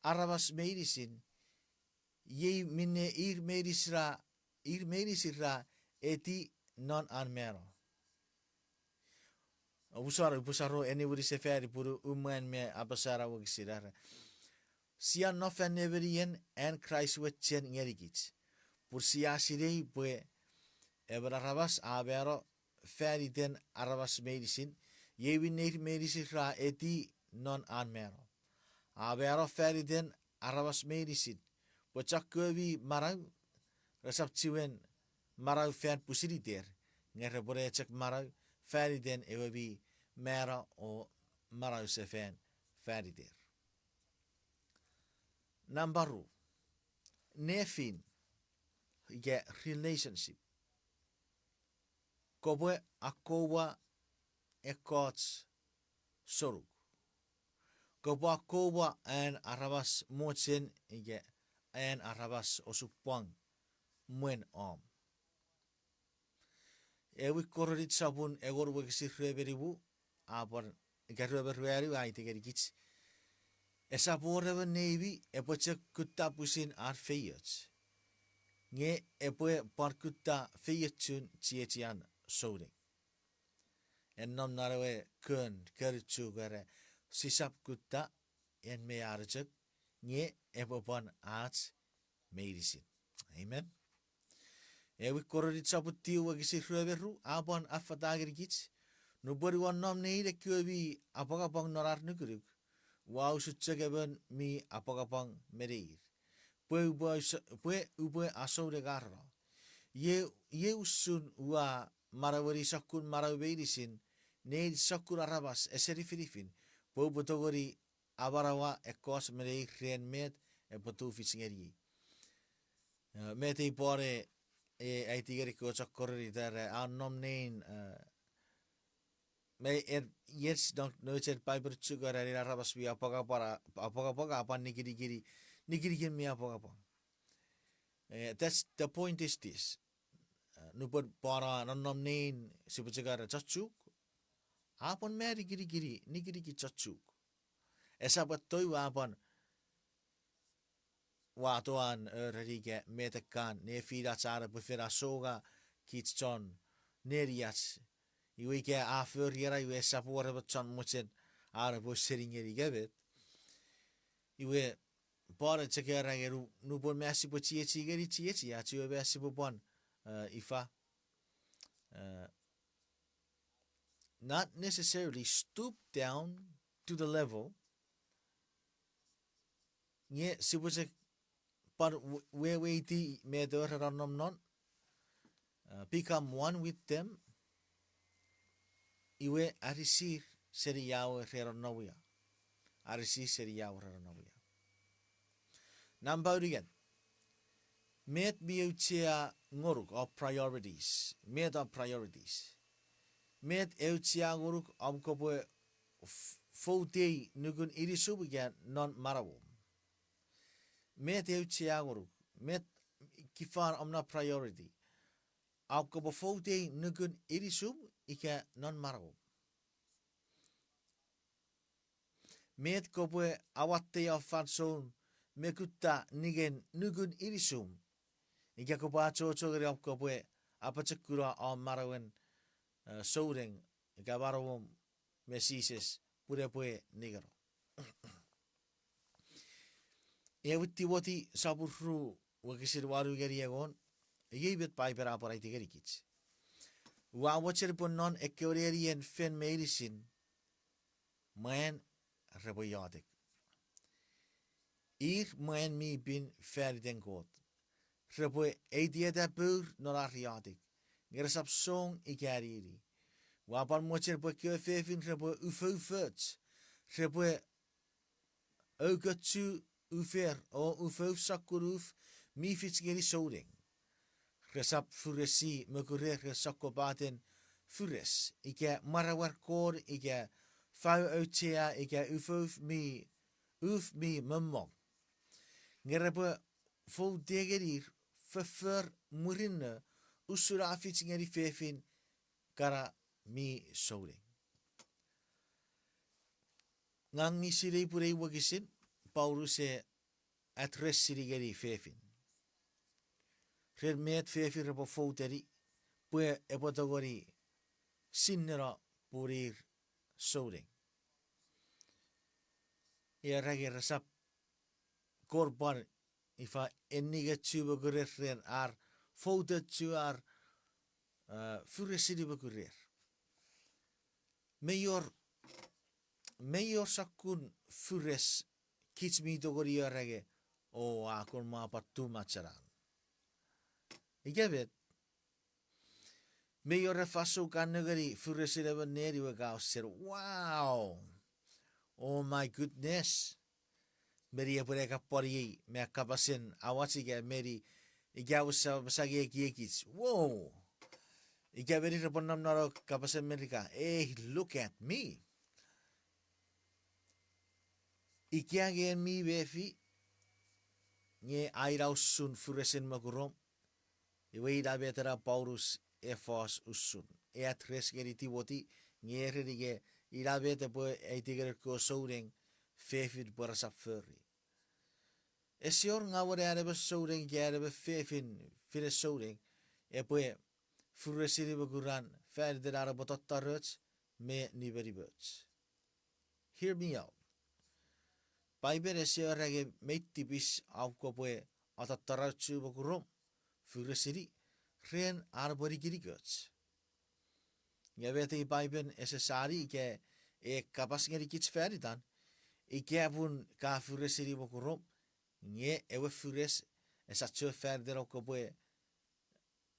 aramas meinisin, iei minne ir meinisin ra, ir meinisin ra eti non an mano. Oupwe saro, oupwe saro eniwini sefani pun u mwan me apasa na wokisin are. Sia nom fan nemenien an Kraist we chen ngenikich. Pun sia sinei pwe emon aramas a mano fan iten aramas meinisin, iei minne ir meinisin ra eti non an mano. A mano fan iten aramas meinisin, pwe chokkewe mi manau resap chiwen manau fan pwisin iter, nge repwe ne chok manau fan iten ewe mi mano o manau sefan fan iter. Nampa ru, nefin, ika relationship. Kopwe akkomwa ekkoch sonuk. Kopwe akkomwa an aramas mochen ika an aramas osupwang mwen om. Ewi Korint sopun engon wokisin rue me nimu, a pwan, ika rue me ruanu a aiti ngenikich. Esap wor emon neimi epwe chok kutta pwisin an feioch, nge epwe pwan kutta feiochun chiechian souneng. En nom non ewe kon, kon chuk era, sisap kutta en me an chok, nge epwe pwan ach meinisin. Amen. Ewi Korint sopun tiu wokisin rue me ru a pwan affata ngenikich, nupwen ua nom nein ekkewe mi apwangapwang non ar nukunuk, ua usun chok emon mi apwangapwang me neir, pwe upwe, pwe upwe asounekareno. Iei, iei usun ua manaueni sokkun manau meinisin nein sokkun aramas ese nifinifin, pwe upwe tongeni amanaua ekkoch me neir ren met epwe tufich ngeniei. Eh, met ei pwan e, e aiti ngeni ekkewe chon Korint ita ra a nom nein, eh, me en, yes, non nouch en Paipel chuk era nein aramas mi apwangapwang, apwangapwang a pwan nikinikini, nikinikin mi apwangapwang. Eh, that's, the point is this. Eh, nupwen pwan a nonnom nein sipwe chok era chon Chuuk, a pwan ma nikinikini, nikinikin chon Chuuk. Esap etto a pwan wato an, eh, ereni ika metekkan nefinach an epwe fen asonga kich chon neniach. Iwe ika a fori ena iwe esap wor emon chon mochen an epwe seni ngeni ika met. Iwe pwan chok era nge nu-, nupwen ma sipwe chiechi ngeni chiechi, a chiwen ma sipwe pwan, eh, ifa, eh, not necessarily stoop down to the level, nge sipwe chok pwan weweiti met ewe ra nonnom non, become one with them, iwe anisir seni ia ra nonnom ia. Anisir seni ia ra nonnom ia. Nampa unungat, met mi auchea ngonuk, our priorities? Met our priorities? Met auchea ngonuk om kopwe foutei nukun inisum ika non manauom? Met auchea ngonuk? Met kifan om na priority? Om kopwe foutei nukun inisum ika non manauom? Met kopwe awattei om fansoun me kutta ningen nukun inisum ika kopwe achocho ngeni om kopwe apochokuna om manauen souneng ika manauom me Jises pun epwe ningeno? Ewe Timoti sopun ru wokisin wanu ngeni engon, iei met Paipen a pwan aiti ngenikich: Ua mochen pwe non ekkewe nenien fen meinisin mwan repwe iotek, ir mwan mi pin fan iten Kot, repwe eitieta pour non ar iotek, nge resap song ika anini. Ua pwan mochen pwe ekkewe fefin repwe ufoufoch, repwe oukochu ufer o ufouf sokkun uf mi fich ngeni souneng. Resap furesi mokurer ren sokkopaten fures ika mwaramwar kon ika fau auchea ika ufouf mi, uf mi mommong. Nge repwe foute ngenir foffor murinno usun a fich ngeni fefin kana mi souneng. Ngang mi sinei pun ei wokisin Paulus e address-ini ngeni fefin ren met fefin repwe fouteni pwe epwe tongeni sinneno pun ir souneng. Era nge resap kon pwan ifa, enningochu mokurer ren ar foutochu ar furesini mokurer. Mei wor, mei wor sokkun fures kich mi tongeni era nge, o, a kon mwa pwan too much ena. Ika met, mei wor fansoun ka nengeni furesin emon neni we ka usen, wow, oh my goodness. Meni epwe ne kapwaniei me kapasen awach ika meni, ika use apasa nge ekiekich, wow. Ika meni repwe nom non ewe kapasen Merika, hey, look at me. Ika nge en mi mefi nge a ina usun furesin mokurom, iwe ina met ena Paulus e fos usun, e address ngeni Timoti, nge ereni nge ina met epwe aiti ngeni ekkewe souneng fefin pwe resap fori. Ese wor ngawen an emon souneng ika an emon fefin fine souneng epwe furesini mokuran fan iten an epwe tottaroch me nimenimoch. Hear me out. Paipen ese era nge mei tipis om kopwe atottarachu mokurom, furesini, ren an epwe nikinikoch. Nge met ei Paipen ese sani ika e kapas ngenikich fan itan, ika pun ka furesini mokurom, nge ewe fures esap chok fan iten om kopwe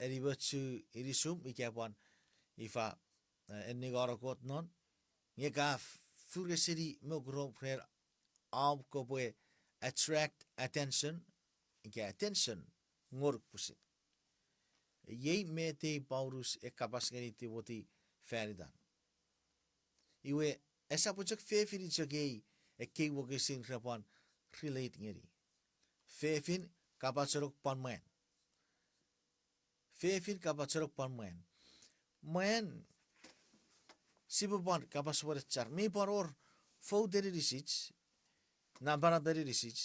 enimochu inisum ika pwan ifa, e, enningono Kot non, nge ka furesini mokurom ren om kopwe attract attention, ika attention, ngonuk pwisin. Iei met ei Paulus e kapas ngeni Timoti fan itan. Iwe, esap chok fefin chok ei ekkei wokisin repwe pwan relate ngeni. Fefin, kapachenong pwan mwan. Fefin, kapachenong pwan mwan. Mwan, sipwe pwan kapas wenechar, mi pwan wor fouten inisich, napanapen inisich.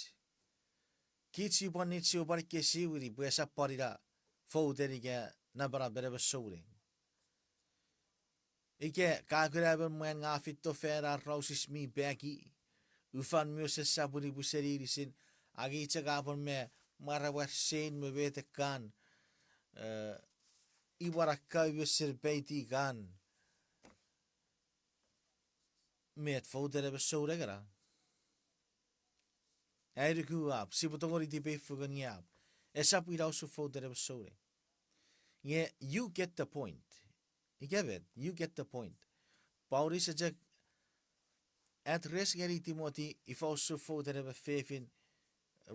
Kich sipwe pwan nichiw pwan ekkesiwini pwe esap pwan ina fouten ika napanapen emon souneng. Ika ka kuna emon mwan nge a feito fan ar rausis mi paki, ufan mi wesen sapwini pwisin inisin, angei chok a pwan me mwaramwar sein me metekan, e, imwan akkaw mi wesen peiti kan. Met fouten emon souneng ena? Ai nuku ap, sipwe tongeni tipeu fengen nge ap. Esap ina usun fouten emon souneng. Nge you get the point. Ika met, you get the point. Paulus a chok address ngeni Timothy ifa usun fouten emon fefin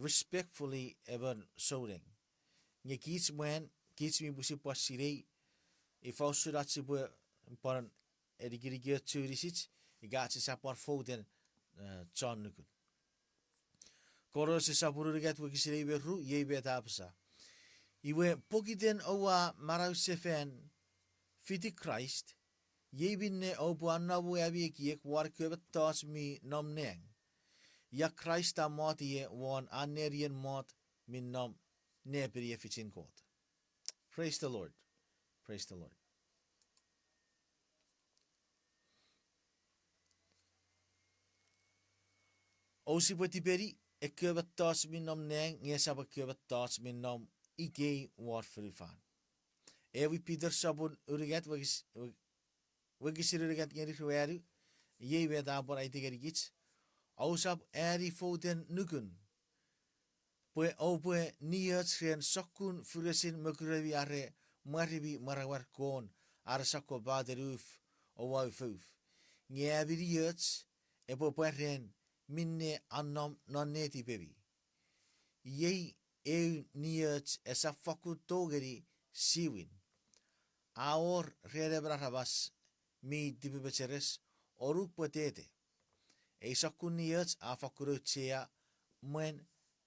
respectfully emon souneng. Nge kich mwan, kich mi pwisin pwan sinei ifa usun ach sipwe pwan enikiniki ochu inisich, ika ach sisap pwan fouten, eh, chon nukun. Kolose sopun unungat wokisin ew me ru, iei met a apasa. Iwe pokiten oua manausefan fiti Kraist, iei minne oupwe anomu ami ekiek won ekkewe mettoch mi nom nang, ia Kraist a mot ie won an nenien mot mi nom nepini efichin Kot. Praise the Lord. Praise the Lord. Ousipwe tipeni ekkewe mettoch mi nom nang nge esap ekkewe mettoch mi nom ikei won fonufan. Ewe Peter sopun unungat wokis-, wok-, wokisin unungat ngeni ruanu, iei met a pwan aiti ngenikich. Ousap ani fouten nukun pwe oupwe nioch ren sokkun furesin mokuremi are mwarimi, mwaramwar kon are sokkopaten uf, oua ufouf. Nge ami nioch epwe pwa ren minne a nom non netipemi. Iei eu nioch esap fakkun tongeni siwin. A wor ren emon aramas mi tipemecheres, onuk pwetete. Ei sokkun nioch a fakkun auchea mwen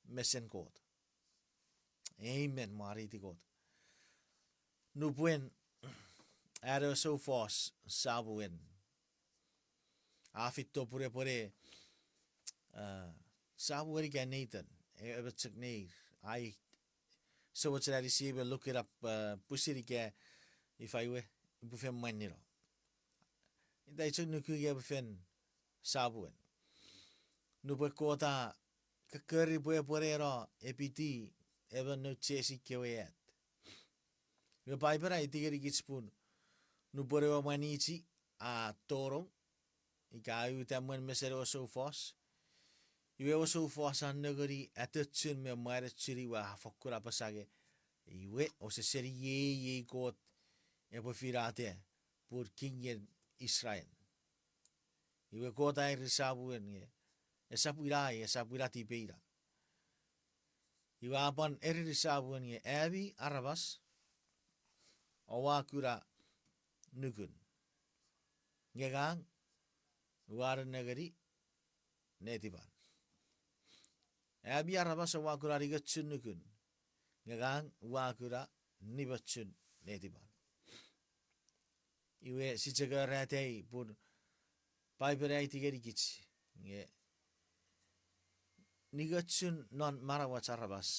mesen Kot. Amen, mwareiti Kot. Nupwen an ewe soufos Samuel a feito pun epwene, eh, Samuel ika Nathan, e-, emon chok neir, ai, soumochen anisiei me look it up, eh, pwisin ika ifa we, upwe fen mwanino. Ita chok nuku ika upwe fen Samuel. Nupwen Kot a kokkori pwe epweneno epiti emon noun Jesse kewe at. Iwe Paipen a aiti ngenikich pun nupwen ewe mwanichi a tonong, ika a uta mwen mesen ewe soufos, iwe ewe soufos a nengeni atochun me mwanechun iwe a fokkun apasa nge, iwe, ouse seni iei, iei Kot epwe finata pun kingen Israel. Iwe Kot a ereni Samuel nge, esap ina, esap ina tipeina. Iwe a pwan ereni Samuel nge, ami aramas, oua kuna nukun. Nge ngang, ua nengeni netipan. Ami aramas oua kuna ningochun nukun. Nge ngang ua kuna nimochun netipan. Iwe sia chok era atai pun Paipen a aiti ngenikich nge ningochun non manauach aramas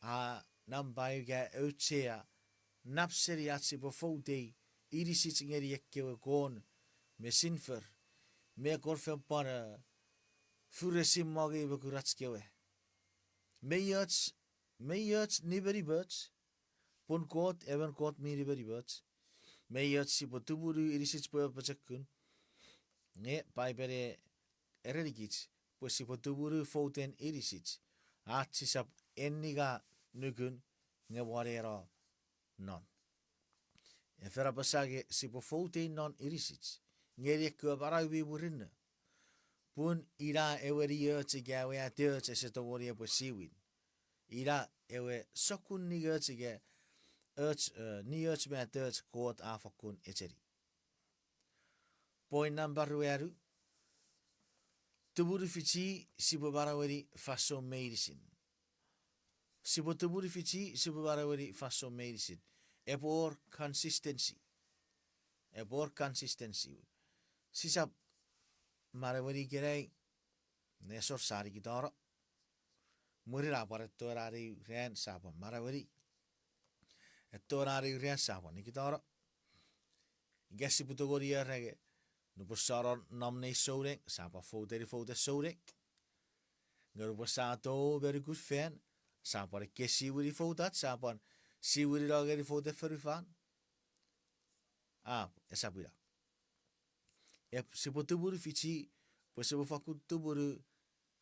a nampa ika auchea nap seni ach sipwe foutei inisich ngeni ekkewe kon me sinfer me kon fen pwan, eh, furesin mongei me kurach kewe. Mei och, mei och nimenimoch, pun Kot emon Kot mi nimenimoch. Mei och sipwe tumunu inisich pwe epochokun. Nge Paipen a erenikich pwe sipwe tumunu fouten inisich, ach sisap enninga nukun nge mwaneno non. E fen apasa nge sipwe foutei non inisich ngeni ekkewe manau mi murinno. Pun ina ewe nioch ika ewe atoch ese tongeni epwe siwin. Ina ewe sokkun nioch ika och, eh, nioch me atoch Kot a fokkun echeni. Point number ruanu, tumunu fichi sipwe manaueni fansoun meinisin. Sipwe tumunu fichi sipwe manaueni fansoun meinisin. Epwe wor consistency. Epwe wor consistency. Sisap manaueni ikenai, nesor sa nikitano. Mwirin a pwan etto ena eu ran sa pwan manaueni. Etto ena eu ran sa pwan nikitano. Ika sipwe tongeni era nge, nupwen sa nom nei souneng, sa pwan fouteni fouten souneng. Nge nupwen sa tou me nukun fan, sa pwan ekkesiwini foutach, sa pwan siwini no ngeni fouten fonufan. A, esap ina. Ep-, sipwe tumunu fichi, pwe sipwe fakkun tumunu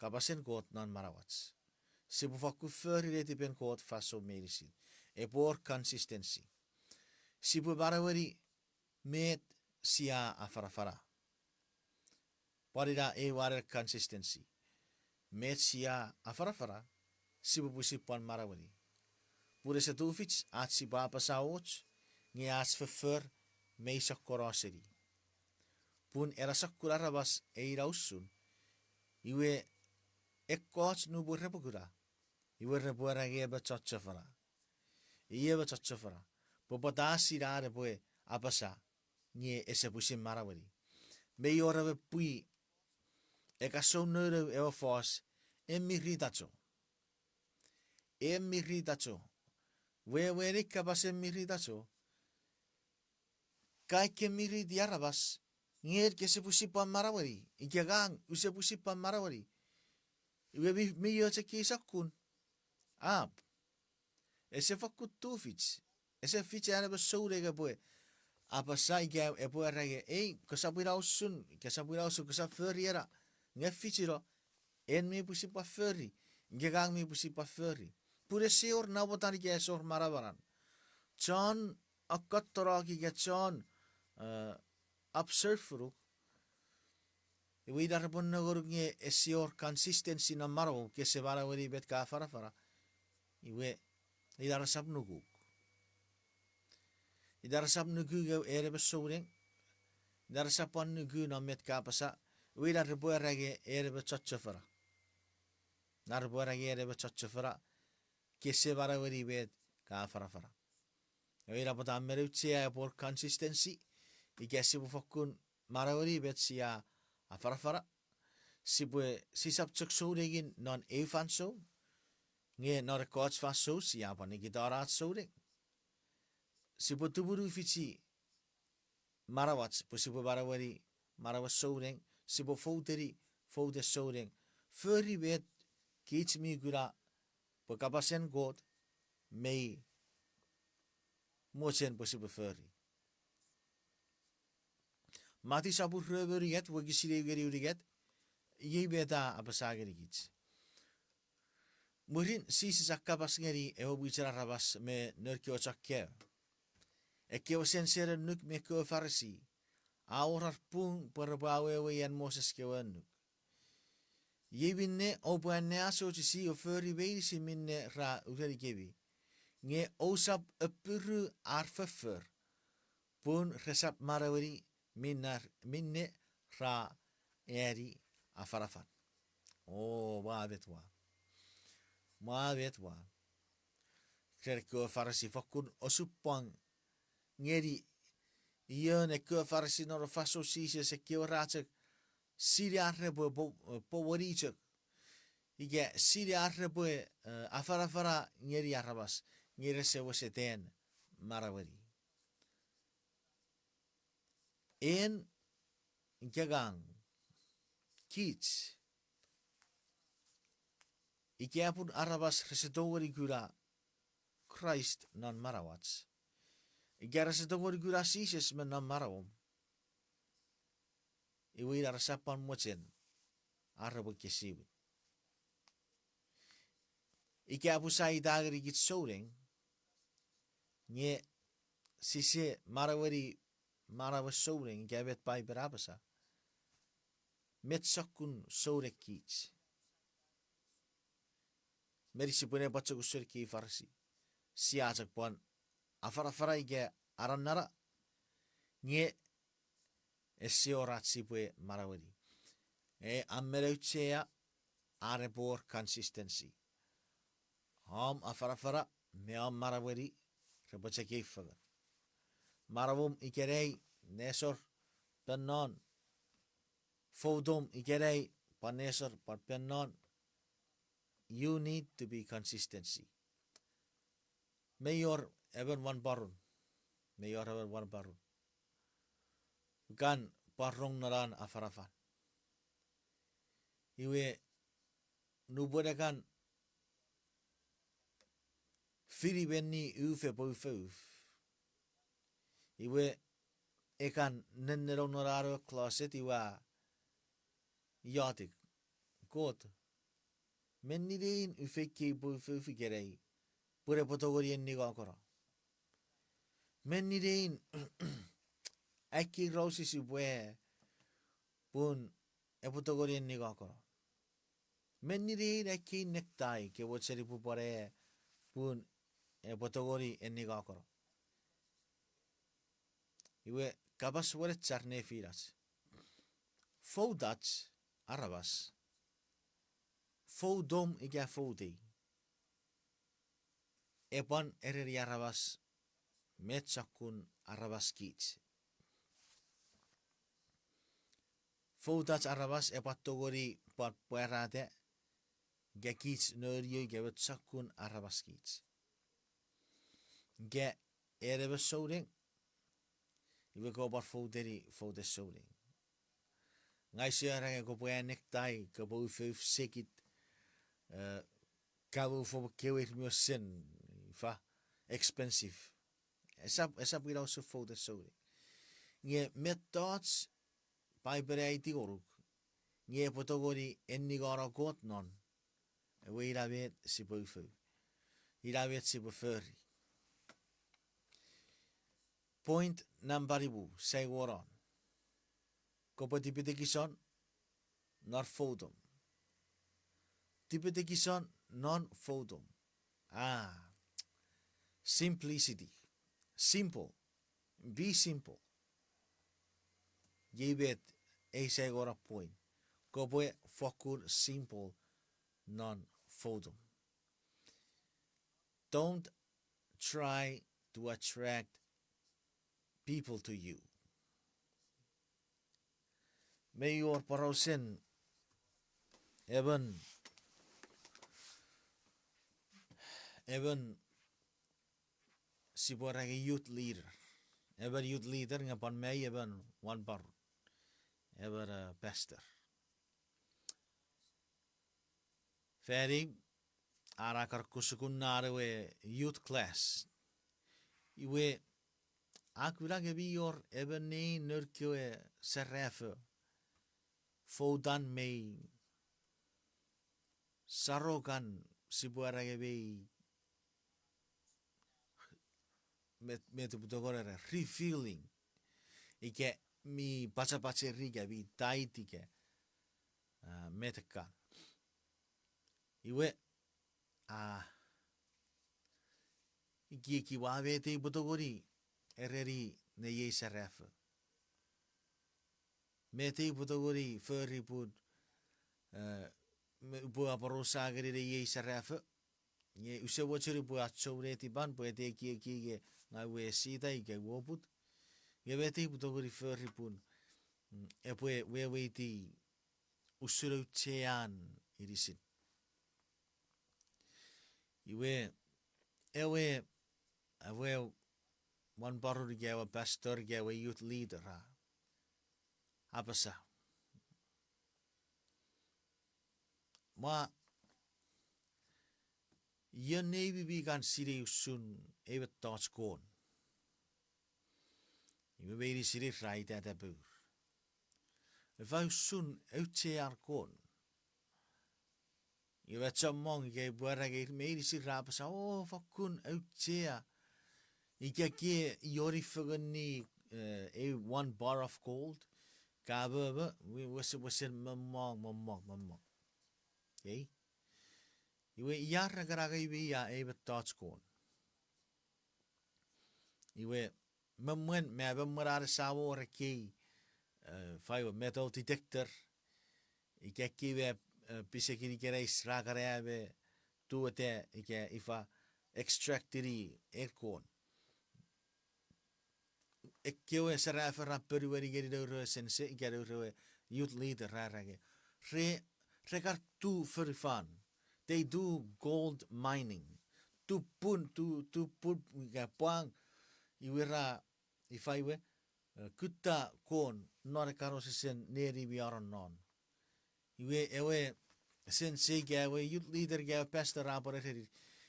kapasen Kot non manauach. Sipwe fokkun fori netipen Kot fansoun meinisin. Epwe wor consistency. Sipwe manaueni met sia afanafana. Pwan ina ew anen consistency. Met sia afanafana, sipwe pwisin pwan manaueni. Pun ese tufich ach sipwe apasa och, nge ach foffor mei sokkono seni. Pun ena sokkun aramas ei ina usun, iwe ekkoch nupwen repwe kuna, iwe repwe era nge emon chon chofona. Iei emon chon chofona. Pwe pwata sia epwe apasa nge ese pwisin manaueni. Mei wor ewe pwi, e ka sou nounou ewe fos, en mi ritacho. En mi ritacho. Wewen ei kapas en mi ritacho. Ka ika mi riti aramas, nge en kese pwisin pwan manaueni, ika ngang use pwisin pwan manaueni. Iwe mi, mi och ekkei sokkun. Ap. Ese fokkun tufich. Ese fich an emon souneng epwe apasa ika epwe era nge, ei, kosap ina usun, kosap ina usun, kosap fori ena. Nge fichino, en mi pwisin pwan fori, ika ngang mi pwisin pwan fori. Pun ese wor namotan ika ese wor manamanan. Chon akkottonok ika chon, eh, observe-unuk, iwe ina repwe nongonuk nge ese wor consistency non manauom, kese manaueni met ka afanafana. Iwe, ina resap nukuk. Ina resap nuku nge en emon souneng. Ina resap pwan nuku non met ka apasa. Iwe ina repwe era nge en emon chon chofona. Ina repwe era nge en emon chon chofona. Kese manaueni met ka afanafana. Iwe ina pwata mi auchea epwe wor consistency. Ika sipwe fokkun manaueni met sia afanafana. Sipwe, sisap chok sounengin non eu fansoun. Nge non ekkoch fansoun sia pwan nikitano ach souneng. Sipwe tumunu fichi manauach pwe sipwe manaueni, manauen souneng, sipwe fouteni, fouten souneng. Fori met kich mi kuna pwe kapasen Kot mei mochen pwe sipwe fori. Mati sopun rue me unungat, wokisin eu ngeni unungat, iei met a apasa ngenikich. Mwirin Jises a kapas ngeni ewe mwichen aramas me noun kewe chon kaeo. Ekkewe sensen annuk me ekkewe Farisi, a wor ar pung pwe repwe awewei an Moses kewe annuk. Iei minne oupwe anneasochisi o fori meinisin minne ra urenikemi. Nge ousap apiru ar foffor, pun resap manaueni minne ra ani afanafan. O, mwa met wa. Mwa met wa. Ren ekkewe Farisi fokkun osupwang ngeni ion ekkewe Farisi non fansoun Jises, ekkewe ra chok sinei ar repwe po-, powoni chok. Ika sinei ar repwe, eh, afanafana ngeni aramas, nge rese wesetan manaueni. En, ika ngang, kich, ika pun aramas rese tongeni kuna Kraist non manauach, ika rese tongeni kuna Jises me non manauom, iwe ina resap pwan mochen ar repwe ekkesiwin. Ika pun sia ita ngenikich souneng, nge sise manaueni manauen souneng ika met Paipen a apasa, met sokkun souneng kich. Meni sipwe ne pwan chok usun ekkei Farisi. Sia chok pwan afanafana ika anannana, nge ese wor ach sipwe manaueni. E, a men auchea ar epwe wor consistency. Om afanafana me om manaueni repwe chok eu fengen. Manauom ikenai, nesor, pennon. Foutom ikenai, pwan nesor, pwan pennon. You need to be consistency. Mei wor emon wanporon. Mei wor emon wanporon. Kan pwan rong non an afanafan. Iwe nupwen e kan fini menni uf epwe ufouf, iwe e kan nennenong non an ewe closet iwe a iotek, Kot, Menni nein ufei kei pwe ufoufi ikenai pun epwe tongeni ennikokkono? Menni nein ekkei rauses pwe pun epwe tongeni ennikokkono? Menni nein ekkei necktie ke mochen upwe pwan aea pun epwe tongeni ennikokkono? Iwe, kapas wenechar nefinach. Foutach aramas, foutom ika foutei, epwan ereni aramas met sokkun aramas kich. Foutach aramas epwan tongeni pwan pwarata ika kich noun Kot ika met sokkun aramas kich. Ika en emon souneng, iwe kopwe pwan fouteni fouten souneng. Ngang use era nge kopwe aea necktie, kopwe ufouf sekit, eh, kamo ufouf kewe ir mi wesen, ifa, expensive. Esap, esap ina usun fouten souneng. Nge mettoch Paipen a aiti ngonuk nge epwe tongeni ennikano Kot non, ewe ina met sipwe ufou. Ina met sipwe fori. Point nampa nimu, sai wonon. Kopwe tipetekison non foutom. Tipetekison non foutom. Ah, simplicity. Simple. Be simple. Iei met ei sai wonon point. Kopwe fokkun simple non foutom. Don't try to attract people to you. Mei wor porausen emon, emon sipwe era nge youth leader. Emon youth leader nge pwan mei emon wanpar, emon, eh, pastor. Fani, a kan kosukun non ewe youth class. Iwe, a kuna nge mi wor emon nein noun kewe serafo, foutan mei sarokan, sipwe era nge mei, met, met upwe tongeni era, revealing. Ika mi pachapacheri ika mi tight ika, ah, met kan. Iwe, a, ekieki ua met upwe tongeni ereni nei ei serafo. Met upwe tongeni fori pun, eh, me upwe aporausa ngeni nei ei serafo. Nge use mochen upwe achou netipan pwe ete ekieki nge ngang ua esita ika ua oput. Nge met upwe tongeni fori pun, mm, epwe weweiti usun auchean inisin. Iwe, ewe, ewe wanparun ika ewe pastor ika ewe youth leader a apasa, mwa, ion neimi mi kan sinei usun ei mettoch kon? Iwe meinisin ra itata pour. Ifa usun auchean kon? Iwe chommong ika upwe era nge ir meinisin ra apasa, o, fokkun auchea. Ika ke ioni fengeni, eh, ei one bar of gold, ka momo, wesewesen mommong, mommong, mommong. Okay? Iwe ia ra kan angei me ia ei mettoch kon? Iwe, me mwen, me, me mwen are sa wor ekkei, eh, ifa ewe metal detector, ika ekkei me, eh, pisekin ikenai ra kan aea me tueta ika ifa extractini ei kon. Ekkewe serafo ra ponueni ngeni nour ewe sense ika nour ewe youth leader ra era nge, re, re kan tu fonufan. They do gold mining. Tu pun, tu, tu pun ika pwang, iwe ra, ifa iwe, eh, kutta kon non ekkan osesen neni mi anon non. Iwe ewe sense ika ewe youth leader ika ewe pastor a pwan ereni,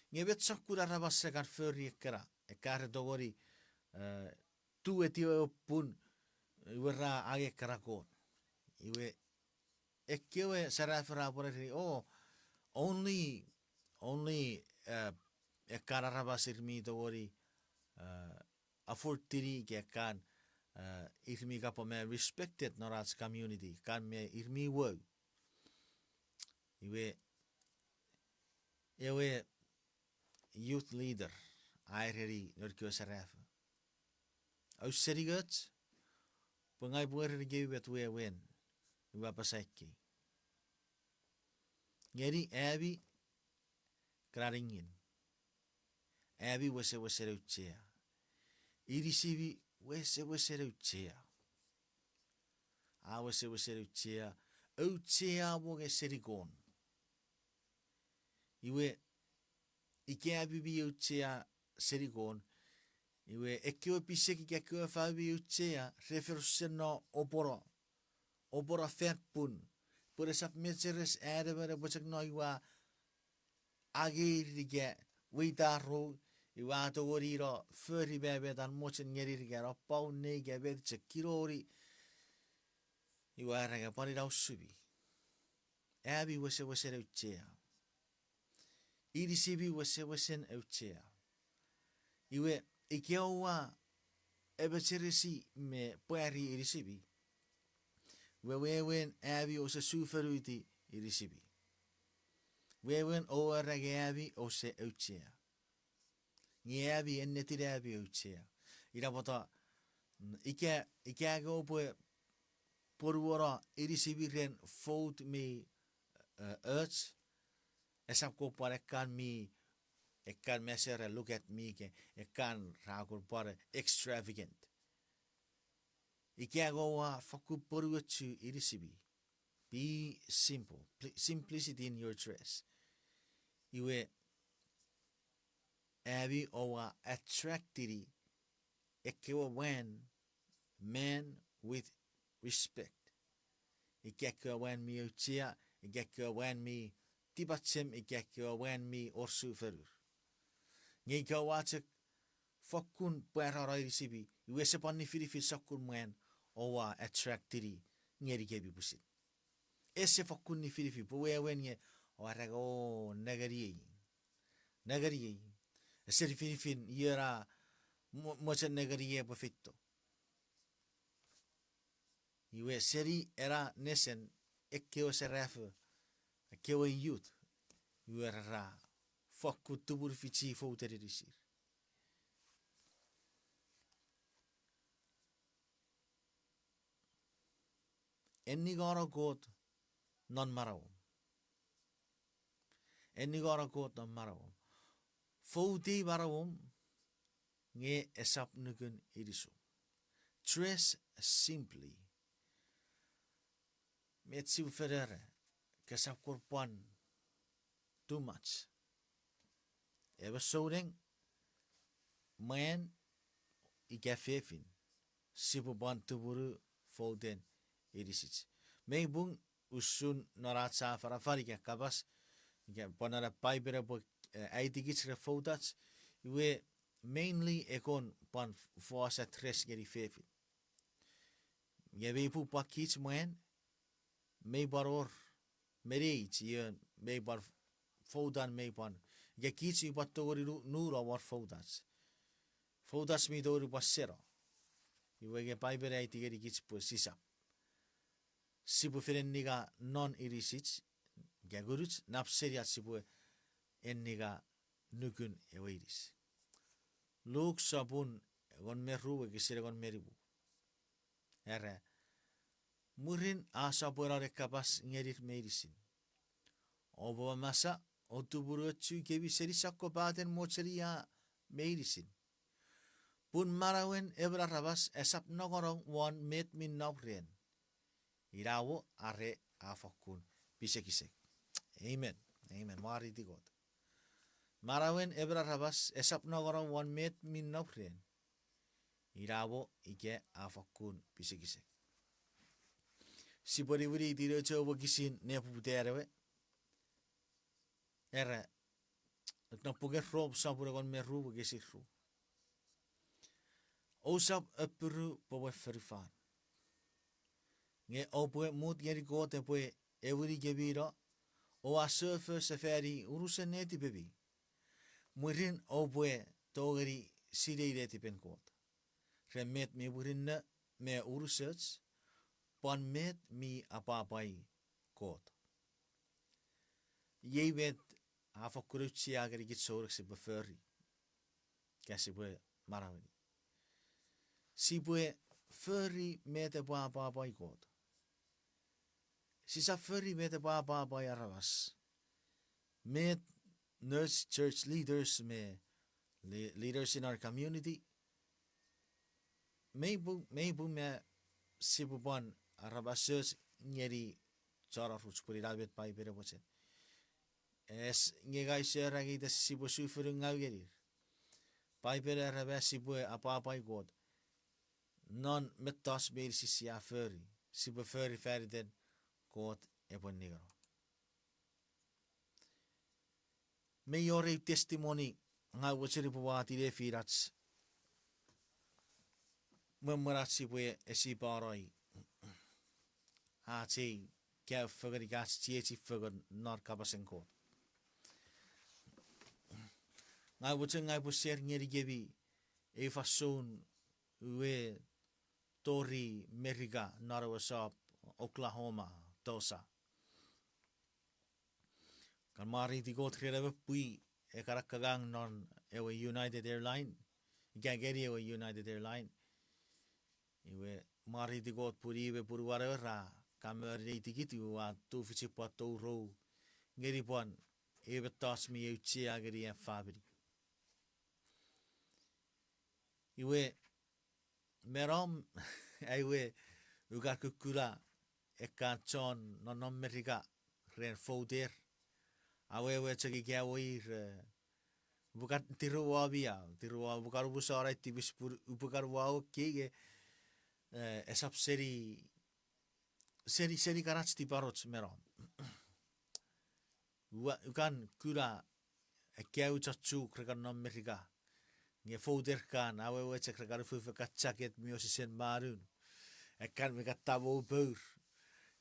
nge met sokkun aramas ra kan fori ekkena, ekka re tongeni, eh, tu etiwa ewe pun, iwe ra angei ekkena kon. Iwe ekkewe serafo ra pwan ereni, o, only, only, uh, ekkan aramas ir mi tongeni, uh, affordini ika ekkan, uh, ir mi kapwa me respected non ach community, kan me ir mi wou. Iwe, ewe youth leader a ereni nour kewe serafo, ausening och, pwe ngang upwe erenikemi met wewen ua apasa ikei. Ngeni ami kana nengin, ami wesewesen auchea. Inisimi wesewesen auchea. A wesewesen auchea, auchea mo nge seni Kot. Iwe, ika ami mi auchea seni Kot, iwe ekkewe pisek ika ekkewe fau mi auchea re fen senno opono, opono fan pun, pwe resap mecheres an emon epwe chok no iwe a angei ir ika weita rou, iwe a tongeni no fori met an mochen ngenir ika no pau nei ika met chok kinoni, iwe a era nge pwan ina usumi. Ami wesewesen auchea. Inisimi wesewesen auchea. Iwe, ika oua emecheresi me pwari inisimi, wewen ami ouse sufonuti inisimi. Wewen oua era nge ami ouse auchea. Nge ami ennetin ami auchea. Ina pwata, mm, ika, ika nge oupwe ponuono inisimi ren vote mi, eh, och, esap kopwe pwan ekkan mi, ekkan mesere look at me ika, ekkan ra kon pwan extravagant. Ika nge oua fakkun ponuochu inisimi. Be simple. Pl-, simplicity in your dress. Iwe, ami oua attractini ekkewe mwan, man with respect. Ika ekkewe mwan mi auchea, ika ekkewe mwan mi tipachem, ika ekkewe mwan mi wor sufonur. Nge ika oua chok fokkun pwarano inisimi, iwe ese pwan nifinifin sokkun mwan oua attractini ngenikemi pwisin. Ese fokkun nifinifin, pwe wewen nge oua era nge, o, nengeniei. Nengeniei. Ese nifinifin ion a mo-, mochen nengeniei epwe feito. Iwe seni ena nesen ekkewe serafo, ekkewe youth, iwe ra fokkun tumunu fichi vote-en inisir. Enningano Kot non manauom. Enningano Kot non manauom. Vote-i manauom, nge esap nukun inisum. Dress simply. Met sipwe fen era, kesap kon pwan too much. Emon souneng, mwan ika fefin, sipwe pwan tumunu vote-en inisich. Mei pung usun non ach afanafan ika kapas, ika pwan non Paipel epwe, eh, aitikich ren voters, iwe mainly e kon pwan fos address ngeni fefin. Nge mei pung pwan kich mwan, mei pwan wor, meni ach ion mei pwan vote-an mei pwan, ika kich mi pwan tongeni nu-, nuno wor voters. Voters mi tongeni pwan seno. Iwe nge Paipel a aiti ngenikich pwe sisap. Sipwe fen enninga non inisich, ika ngunuch, nap seni ach sipwe enninga nukun ewe inis. Luk sopun engon me ru wokisin engon me nimu. Era, mwirin a sopweno ne kapas ngenir meinisin, oupwe mamasa o tumunuochu kemi seni sokkopaten mochenia meinisin. Pun manauen emon aramas esap nongonong won met mi nom ren, ina mo are a fokkun pisekisek. Amen. Amen. Mwareiti Kot. Manauen emon aramas esap nongonong won met mi nom ren, ina mo ika a fokkun pisekisek. Sipwe niwiniti nouch ewe wokisin nepoputan ewe. Era, non puken Rom sopun engon me ru wokisin ru. Ousap appiru pwe ewe fonufan, nge oupwe mut ngeni Kot epwe ewini kemi no, oua sofo sefani unusen netipemi, mwirin oupwe tongeni sinei netipen Kot ren met mi murinno me unusoch, pwan met mi apwapwai Kot. Iei met a fokkun auchea ngenikich souneng sipwe fori, ika sipwe manaueni. Sipwe fori met epwe apwapwai Kot. Sisap fori met epwe apwapwai aramas. Met nouch church leaders me le-, leaders in our community, mei pung, mei pung me sipwe pwan aramasoch ngeni chon aruch pwe ina met Paipen e mochen. As nge ngang use era nge ita sipwe sufonun ngau ngenir. Paipen era me sipwe apwapwai Kot non mettoch meinisin sia fori, sipwe fori faniten Kot epwe ningeno. Mei wor eu testimony ngang mochen upwe wati nefinach mwen, mwen ach sipwe esipanoi ach ei kaeo fengen ika ach chiechi fengen non kapasen Kot. Ngang mochen ngang upwe share ngenikemi ei fansoun ua tori Merika non ewe sop Oklahoma, Tulsa. Kan mwareiti Kot ren ewe pwi e kan akkangang non ewe United Airline, ika ngeni ewe United Airline. Iwe mwareiti Kot pun i me punuan ewe ra kan moni nei tikit, iwe ua tufichin pwan tourou ngeni pwan ew mettoch mi auchea ngeni am famini. Iwe me nom, ai we, ua kan kukkuna ekkan chon nonnom Merika ren fouter. Awewe chok ika ewe ir, eh, upwe kan tirow mi a, tirow, upwe kan umusano ai tipis pun upwe kan uwau ekkei nge, eh, esap seni, seni, seni kan ach tiparoch me nom. Ua, ua kan kuna ekkewe chon Chuuk re kan nom Merika. Nge fouter kan, awewe chok re kan ufouf ekkan jacket mi osisen manun. Ekkan mi kan tamou pour.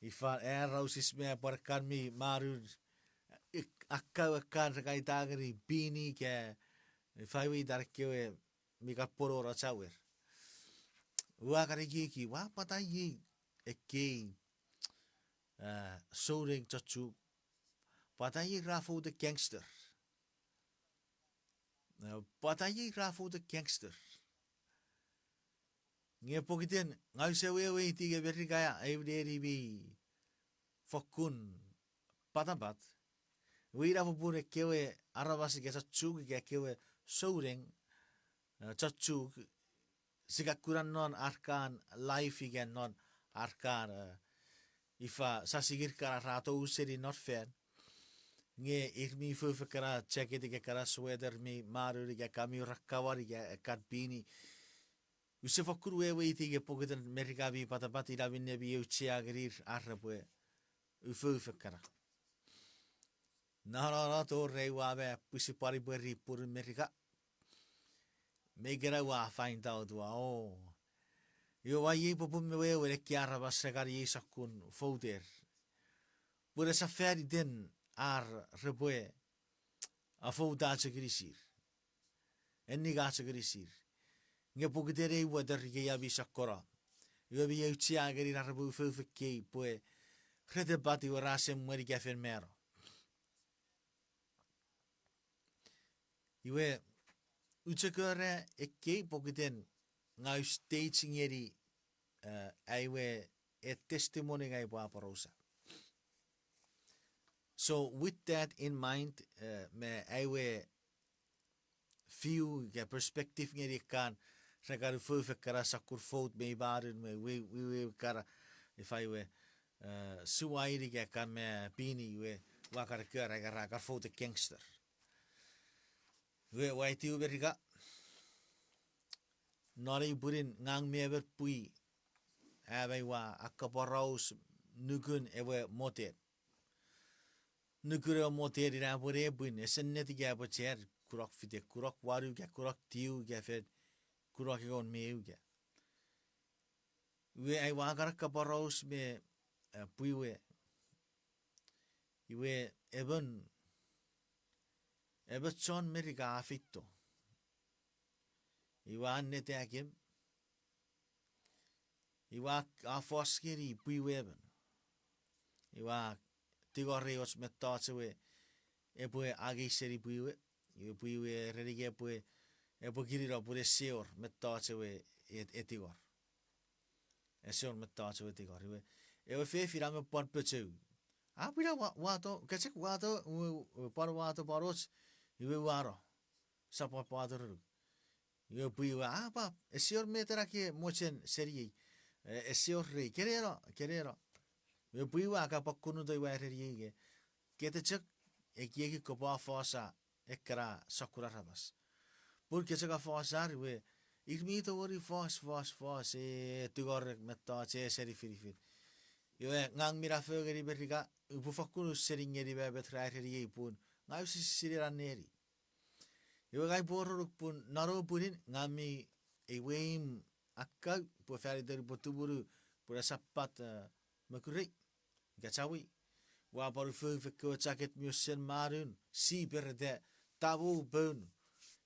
Ifa, era usis me pwan ekkan mi manun. Ik-, akkau ekkan re kan ita ngeni beanie ika, ifa we itan ekkewe mi kan pwonon ach awer. Ua kan ekieki, ua pwata iei ekkei, eh, souneng chon Chuuk. Pwata iei ra fouta gangster. Eh, pwata iei ra fouta gangster. Nge pokiten ngang use weweiti nge Merika eu neni mi fokkun patapat. Iwe ina popun ekkewe aramas ika chon Chuuk ika ekkewe souneng, eh, chon Chuuk, sia kan kuna non ar kan life ika non ar kan, eh, ifa, sasingir kan ra tou seni non fan. Nge ir mi ufouf ekkana jacket ika ekkana sweater mi manun ika ekkan mi ura kawan ika ekkan beanie. Use fokkun weweiti nge pokiten Merika mi patapat ina minne mi auchea ngenir ar repwe ufouf ekkana. Nonnono tori ua me pwisin pwan pweri pwunun Merika. Me ikena ua find out ua, o. Iwe ua iei popun me wewen ekkei aramas re kan iei sokkun fouter. Pwe esap fan iten ar repwe afouta chok inisir. Enni ka chok inisir. Nge pokiten ei weather ika ia mi sokkono, iwe mi auchea ngenir ar repwe ufouf ekkei pwe re tepat iwe ra semwen ika fen mano. Iwe, ua chok era ekkei pokiten ngang use state ngeni, eh, ai we, eh, testimony ngang upwe aporausa. So with that in mind, eh, me ai we view ika perspective ngeni ekkan re kan ufouf ekkana sokkun fout mi manun me we, we, we ekkana, ifa we, eh, suwain ika ekkan me beanie we, ua kan ekkana ika ra kan fouta gangster. We ua aiti Merika. Non ei pwinin ngang me emon pwi, a, me ua akkaporaus nukun ewe motel. Nukun ewe motel ina epwe nepwin, ese ennet ika epwe chen, kunok fite, kunok wanu ika kunok tiu ika fen kunok engon me eu ika. Iwe ai ua kan akkaporaus me, eh, pwi we. Iwe emon, emon chon Merika a feito. Iwe a annetakem, iwe a fos ngeni pwii we emon. Iwe a tingorei och mettoch ewe epwe angei seni pwii we. Iwe pwii we ereni epwe, epwe kinino pun ese wor mettoch ewe e, e tingor. Ese wor mettoch ewe tingor. Iwe ewe fefin a men pwan pochou. A pwina wa, wato, ke chok wato, pwan wato pwan och, iwe uano. Sap pwan wato renuk. Iwe pwii we, a pap, ese wor met ena ke mochen seniei. E, ese wor rei, keneno, keneno. Iwe pwii we a kapakkunuto iwe a ereniei ke, kete chok, ekieki kopwe afosa ekkena sokkun aramas. Pun ke chok afosa iwe, ir mi tongeni fos, fos, fos, e, tingorek mettoch, e, seni finifin. Iwe ngang mi nafo ngeni Merika, upwe fakkun ausening ngeni met ra ereniei pun, ngang use sinei ena neni. Iwe ngang upwe oronuk pun non ewe pwinin ngang mi ewe imw akkau pwe fan iten upwe tumunu pwe ena Sapat, e, mokurei, ika chawei. Ua pwan ufouf ekkewe jacket mi wesen manun, sipereta, tamou poun.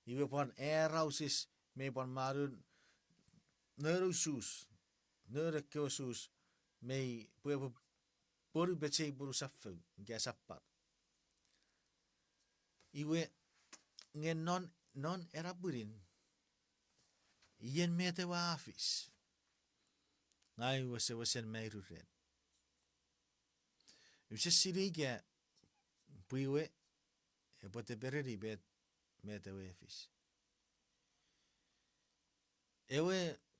Iwe pwan arausis mei pwan manun, noun sus, noun ekkewe sus, mei pwe epwe ponu pechei pun usap fou, ika Sapat. Iwe, nge non, non ena pwinin, ien met ewe a fis. Ngang use wesen mairu ren. Use sinei ika pwii we epwe tepereni met, met ewe a fis. Ewe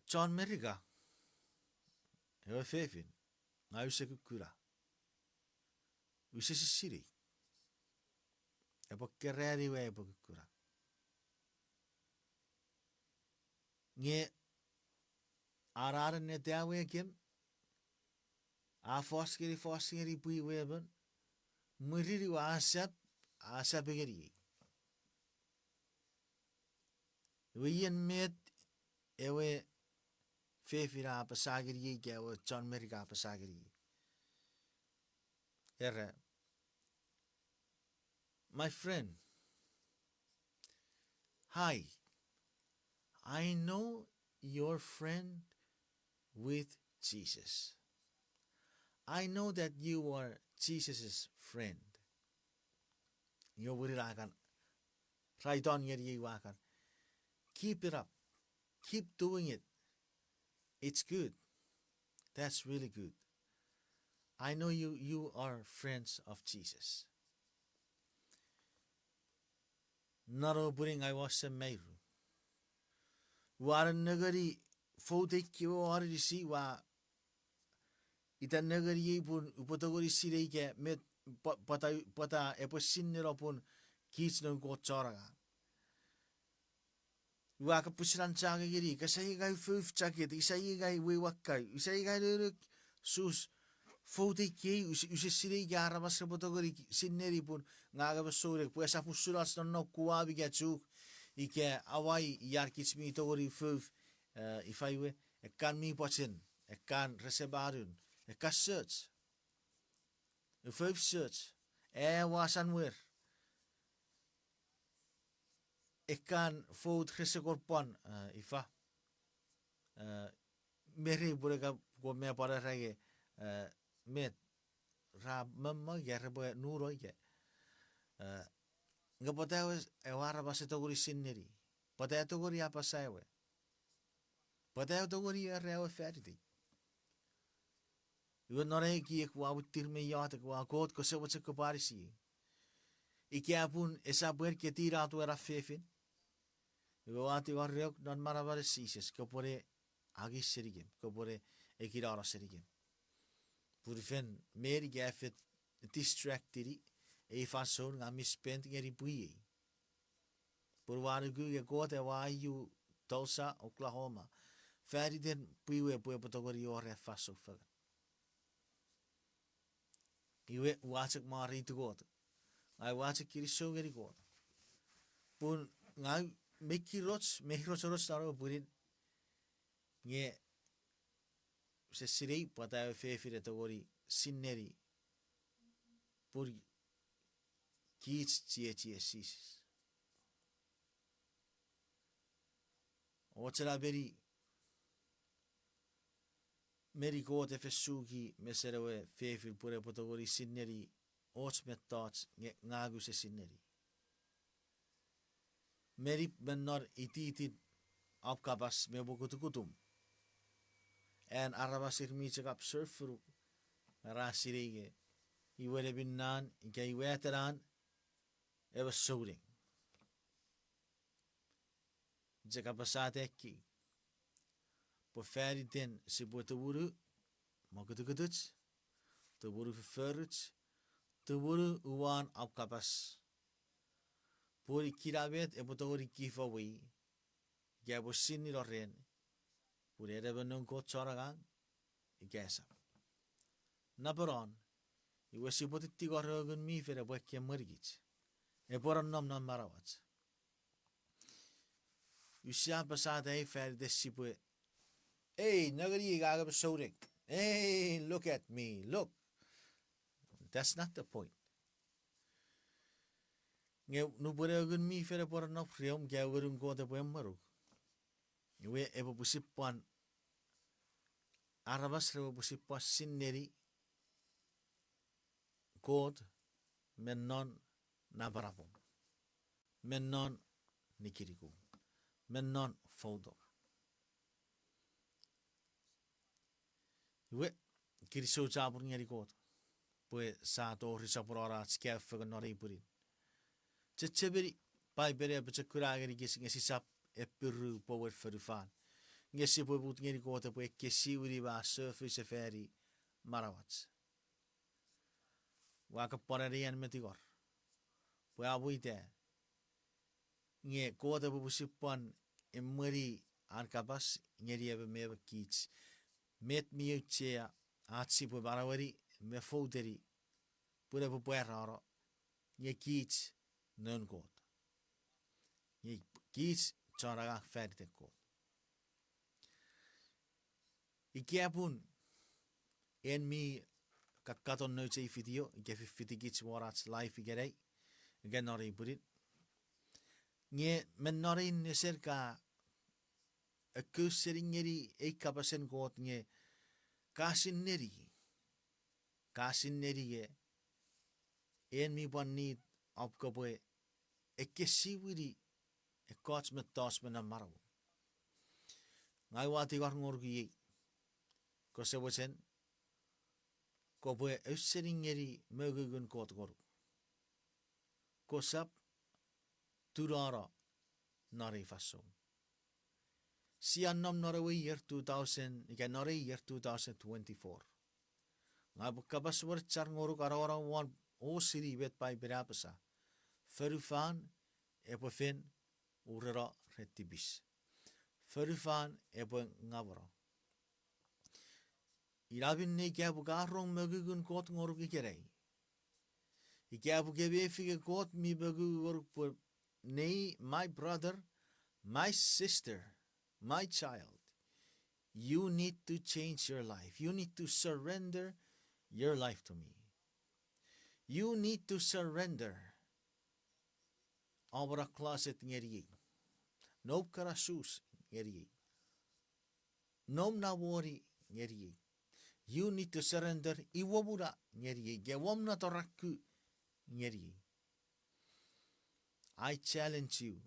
chon Merika, ewe fefin, ngang use kukkuna. Use sisinei. Epwe keran iwe epwe kukkuna. Nge an a nenneta wekem, a fos ngeni, fos ngeni pwii we emon, mwirin iwe a sap, a sap ngeniei. Iwe ien met ewe fefin a apasa ngeniei ika ewe chon Merika a apasa ngeniei. Era, my friend, hi, I know you're friend with Jesus. I know that you are Jesus' friend. Iwe mwirin a kan, ra iton ngeniei iwe a kan, keep it up. Keep doing it. It's good. That's really good. I know you, you are friends of Jesus. Non ewe pwinin ngang ua wesen mairu. Ua nennengeni foutei kewe won inisi ua itan nengeniei pun upwe tongeni sinei ika met pwata, pwata epwe sinneno pun kich noun Kot chon angang. Ua kapusin an chang ngeni, kosap ngang ufouf jacket, kosap ngang wewakkau, kosap ngang nonuk sus, foutei kei, use, use sinei ika aramas repwe tongeni sinneni pun ngang emon souneng, pwe esap usun ach nonnom Guam ika Chuuk ika Hawaii ian kich mi tongeni ufouf, e, ifa iwe, ekkan mi pwachen, ekkan rese manun, ekkan search. Ufouf search. E, ua san wer. Ekkan fout rese kon pwan, e, ifa. E, merei pun ekkan kon me pwan era nge, e, met ra mommong ika repwe nuno ika. E, nge pwata ewe, ewe aramas e tongeni sinneni. Pwata e tongeni apasa ewe. Pwata ewe tongeni era ewe fanitei. Iwe non ai ekiek ua mwittir me iotek ua, Kot, kose mochen kopwe anisiei. Ika pun esap wen ke tinato ena fefin. Iwe ua tingorei non manamanen Jises, kopwene angei senikem, kopwene ekinano senikem. Pun fen meni ka fen distractini ei fansoun ngang mi spend ngeni pwiei. Pun ua nuku nge Kot ewe a iu Tulsa, Oklahoma, faniten pwii we pwe epwe tongeni wor ew fansoun fengen. Iwe ua chok mwareiti Kot. Ngang ua chok kinisou ngeni Kot. Pun ngang mi kiroch, mi rochoroch non ewe pwinin, nge use sinei pwata ewe fefin e tongeni sinneni. Pun kich chiechien Jises. Ochena meni, meni Kot e fesuki mesen ewe fefin pwe epwe tongeni sinneni och mettoch nge ngang use sinneni. Meni me non ititin om kapas me mokutukutum, an aramas ir mi chok observe fenuk, ra sinei nge iwe neminnan ika iwe atenan ewe souneng. Chok apasata ekkei pwe faniten sipwe tumunu mokutukutuch, tumunu fofforoch, tumunu uwan om kapas, pun ikkena met epwe tongeni give away ika epwe sinnino ren, pun en emon noun Kot chon angang ika esap. Napanon, iwe sipwe tittingor ewe Ngun mi Fel epwe ekkewe emwenikich, epwe nonnom non manauach. Use apasata ei faniten sipwe, ei, nengeni ngang emon souneng. Ei, look at me, look. That's not the point. Nge nupwen ewe Ngun mi Fel epwe nonnom reom ika ewe Ngunun Kot epwe emwenuk, iwe epwe pwisin pwan, aramas repwe pwisin pwan sinneni Kot me non napanapom, me non nikinikom, me non foutom. Iwe, kinisou chapur ngeni Kot pwe sia tori sopwunon ach kaeo fengen non ei pwinin. Chechemeni, Paipen a apochokuna ngenikich nge sisap apiru powen fonufan, nge sipwe mut ngeni Kot epwe ekkesiwini me a sofosefani manauach. Ua kan pwan anean me tingor pwe a mwo ita nge Kot epwe pwisin pwan emweni an kapas ngeni emon me emon kich, met mi auchea ach sipwe manaueni me fouteni, pwe epwe pwarano nge kich noun Kot, nge kich chon angang faniten Kot. Ika pun en mi kakkaton nouch ei video ika fiffitikich won ach live ikenai, ika non ei pwinin, nge me non ei nesen ka ekkoch seni ngeni ei kapasen Kot nge ka sinneni, ka sinneni nge en mi pwan need om kopwe ekkesiwini ekkoch mettoch me non manauom. Ngang ua tingor ngonuk iei, kose mochen kopwe ausening ngeni mongungun Kot ngonuk. Kosap tunono non ei fansoun. Sia nom non ewe year two thousand, ika non ei year two thousand twenty-four. Ngang upwe kapas wenechar ngonuk anongonong won osini met Paipen a apasa. Fonufan epwe fen ureno ren tipis. Fonufan epwe ngawono. Ina minne ika pwe ka rong mongungun Kot ngonuk ikenai, ika pwe ke mefi nge Kot mi mongungun ngonuk pwe, nei, my brother, my sister, my child, you need to change your life. You need to surrender your life to me. You need to surrender om na closet ngeniei, noum kana sus ngeniei, noum na moni ngeniei. You need to surrender iwomuna ngeniei, ika wom na toraku ngeniei. I challenge you.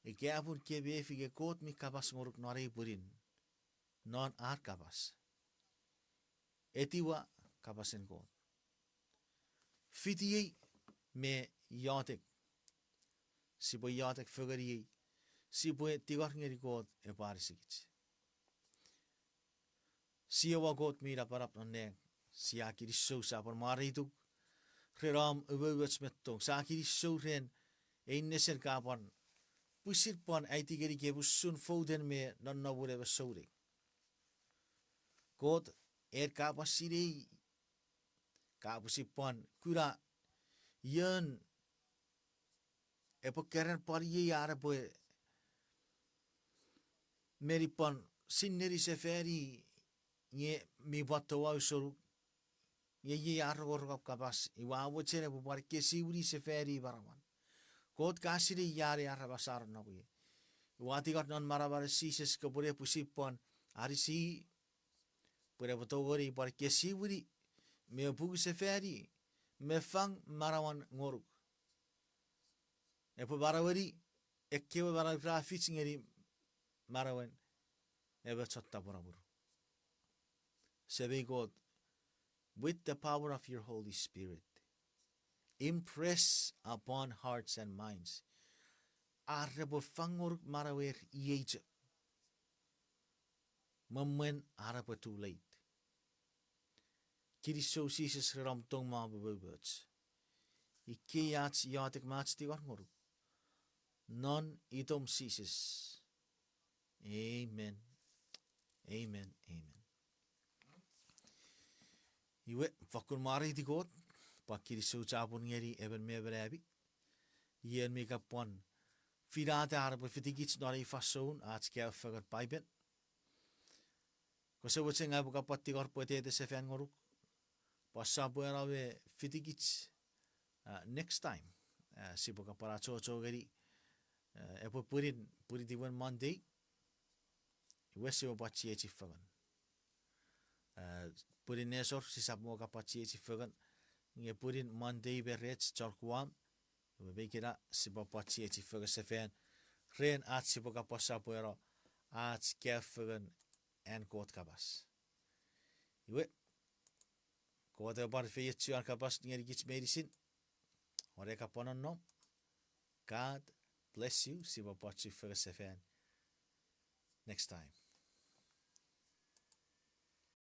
Ika pun ke mefi nge Kot mi kapas ngonuk non ei pwinin, non ar kapas, etiwa kapasen Kot. Fitiei me iotek. Sipwe iotek fengeniei. Sipwe tingor ngeni Kot epwe anisikich. Jiowa Kot mi napanap non nang, sia kinisou, sia pwan mwareituk ren om umoumoch me tong. Sia kinisou ren ei nesen ka pwan pwisin pwan aiti ngenikemi usun fouten me nonnomun ewe souneng. Kot, en ka pwan sinei, ka pwisin pwan kuna ion epwe keren pwan iei an epwe meni pwan sinneni sefani nge mi pwan touau sonuk, Iei, iei ar rongorong kapas, iwe a mochen epwe pwan ekkesiwini sefani manauan. Kot ka sinei ia ne aramas ar nom ie. Iwe a tingor non manamanen Jises kopwe ne pwisin pwan anisi pwe epwe tongeni pwan ekkesiwini me pung sefani me fang manauan ngonuk. Epwe manaueni ekkewe manau ra fich ngeni manauen emon chon tapweno mwirum. Semei Kot, with the power of your Holy Spirit, impress upon hearts and minds. Ar repwe fang ngonuk manauer iei chok me mwen ar epwe too late. Kinisou Jises ren om tong me om umoumoch. Ikkei ach iotek me ach tingor ngonuk non itom Jises. Amen. Amen. Amen. Iwe, fokkun mwareiti Kot, pwan kinisou chapur ngeni emon me emon ami. Ion mi kan pwan finata ar epwe fitikich non ei fansoun ach kaeo fengen Paipen. Kose mochen ngang upwe kan pwan tingor pwetete sefan ngonuk, pwan sopweno me fitikich, ah, next time. Ah, sipwe kan pwan achocho ngeni, ah, epwe pwinin, pwinin tiwen Monday, iwe sipwe pwan chiechi fengen. Ah, pwinin nesor sisap mo kan pwan chiechi fengen, nge pwinin Monday me rech chon Guam, iwe me ikena sipwe pwan chiechi fengen sefan, ren ach sipwe kan pwan sopweno ach kaeo fengen an Kot kapas. Iwe, Kot epwe pwan efeiochu an kapas ngenikich meinisin, ore kan pwan nonnom. God bless you, sipwe pwan chufengen sefan next time.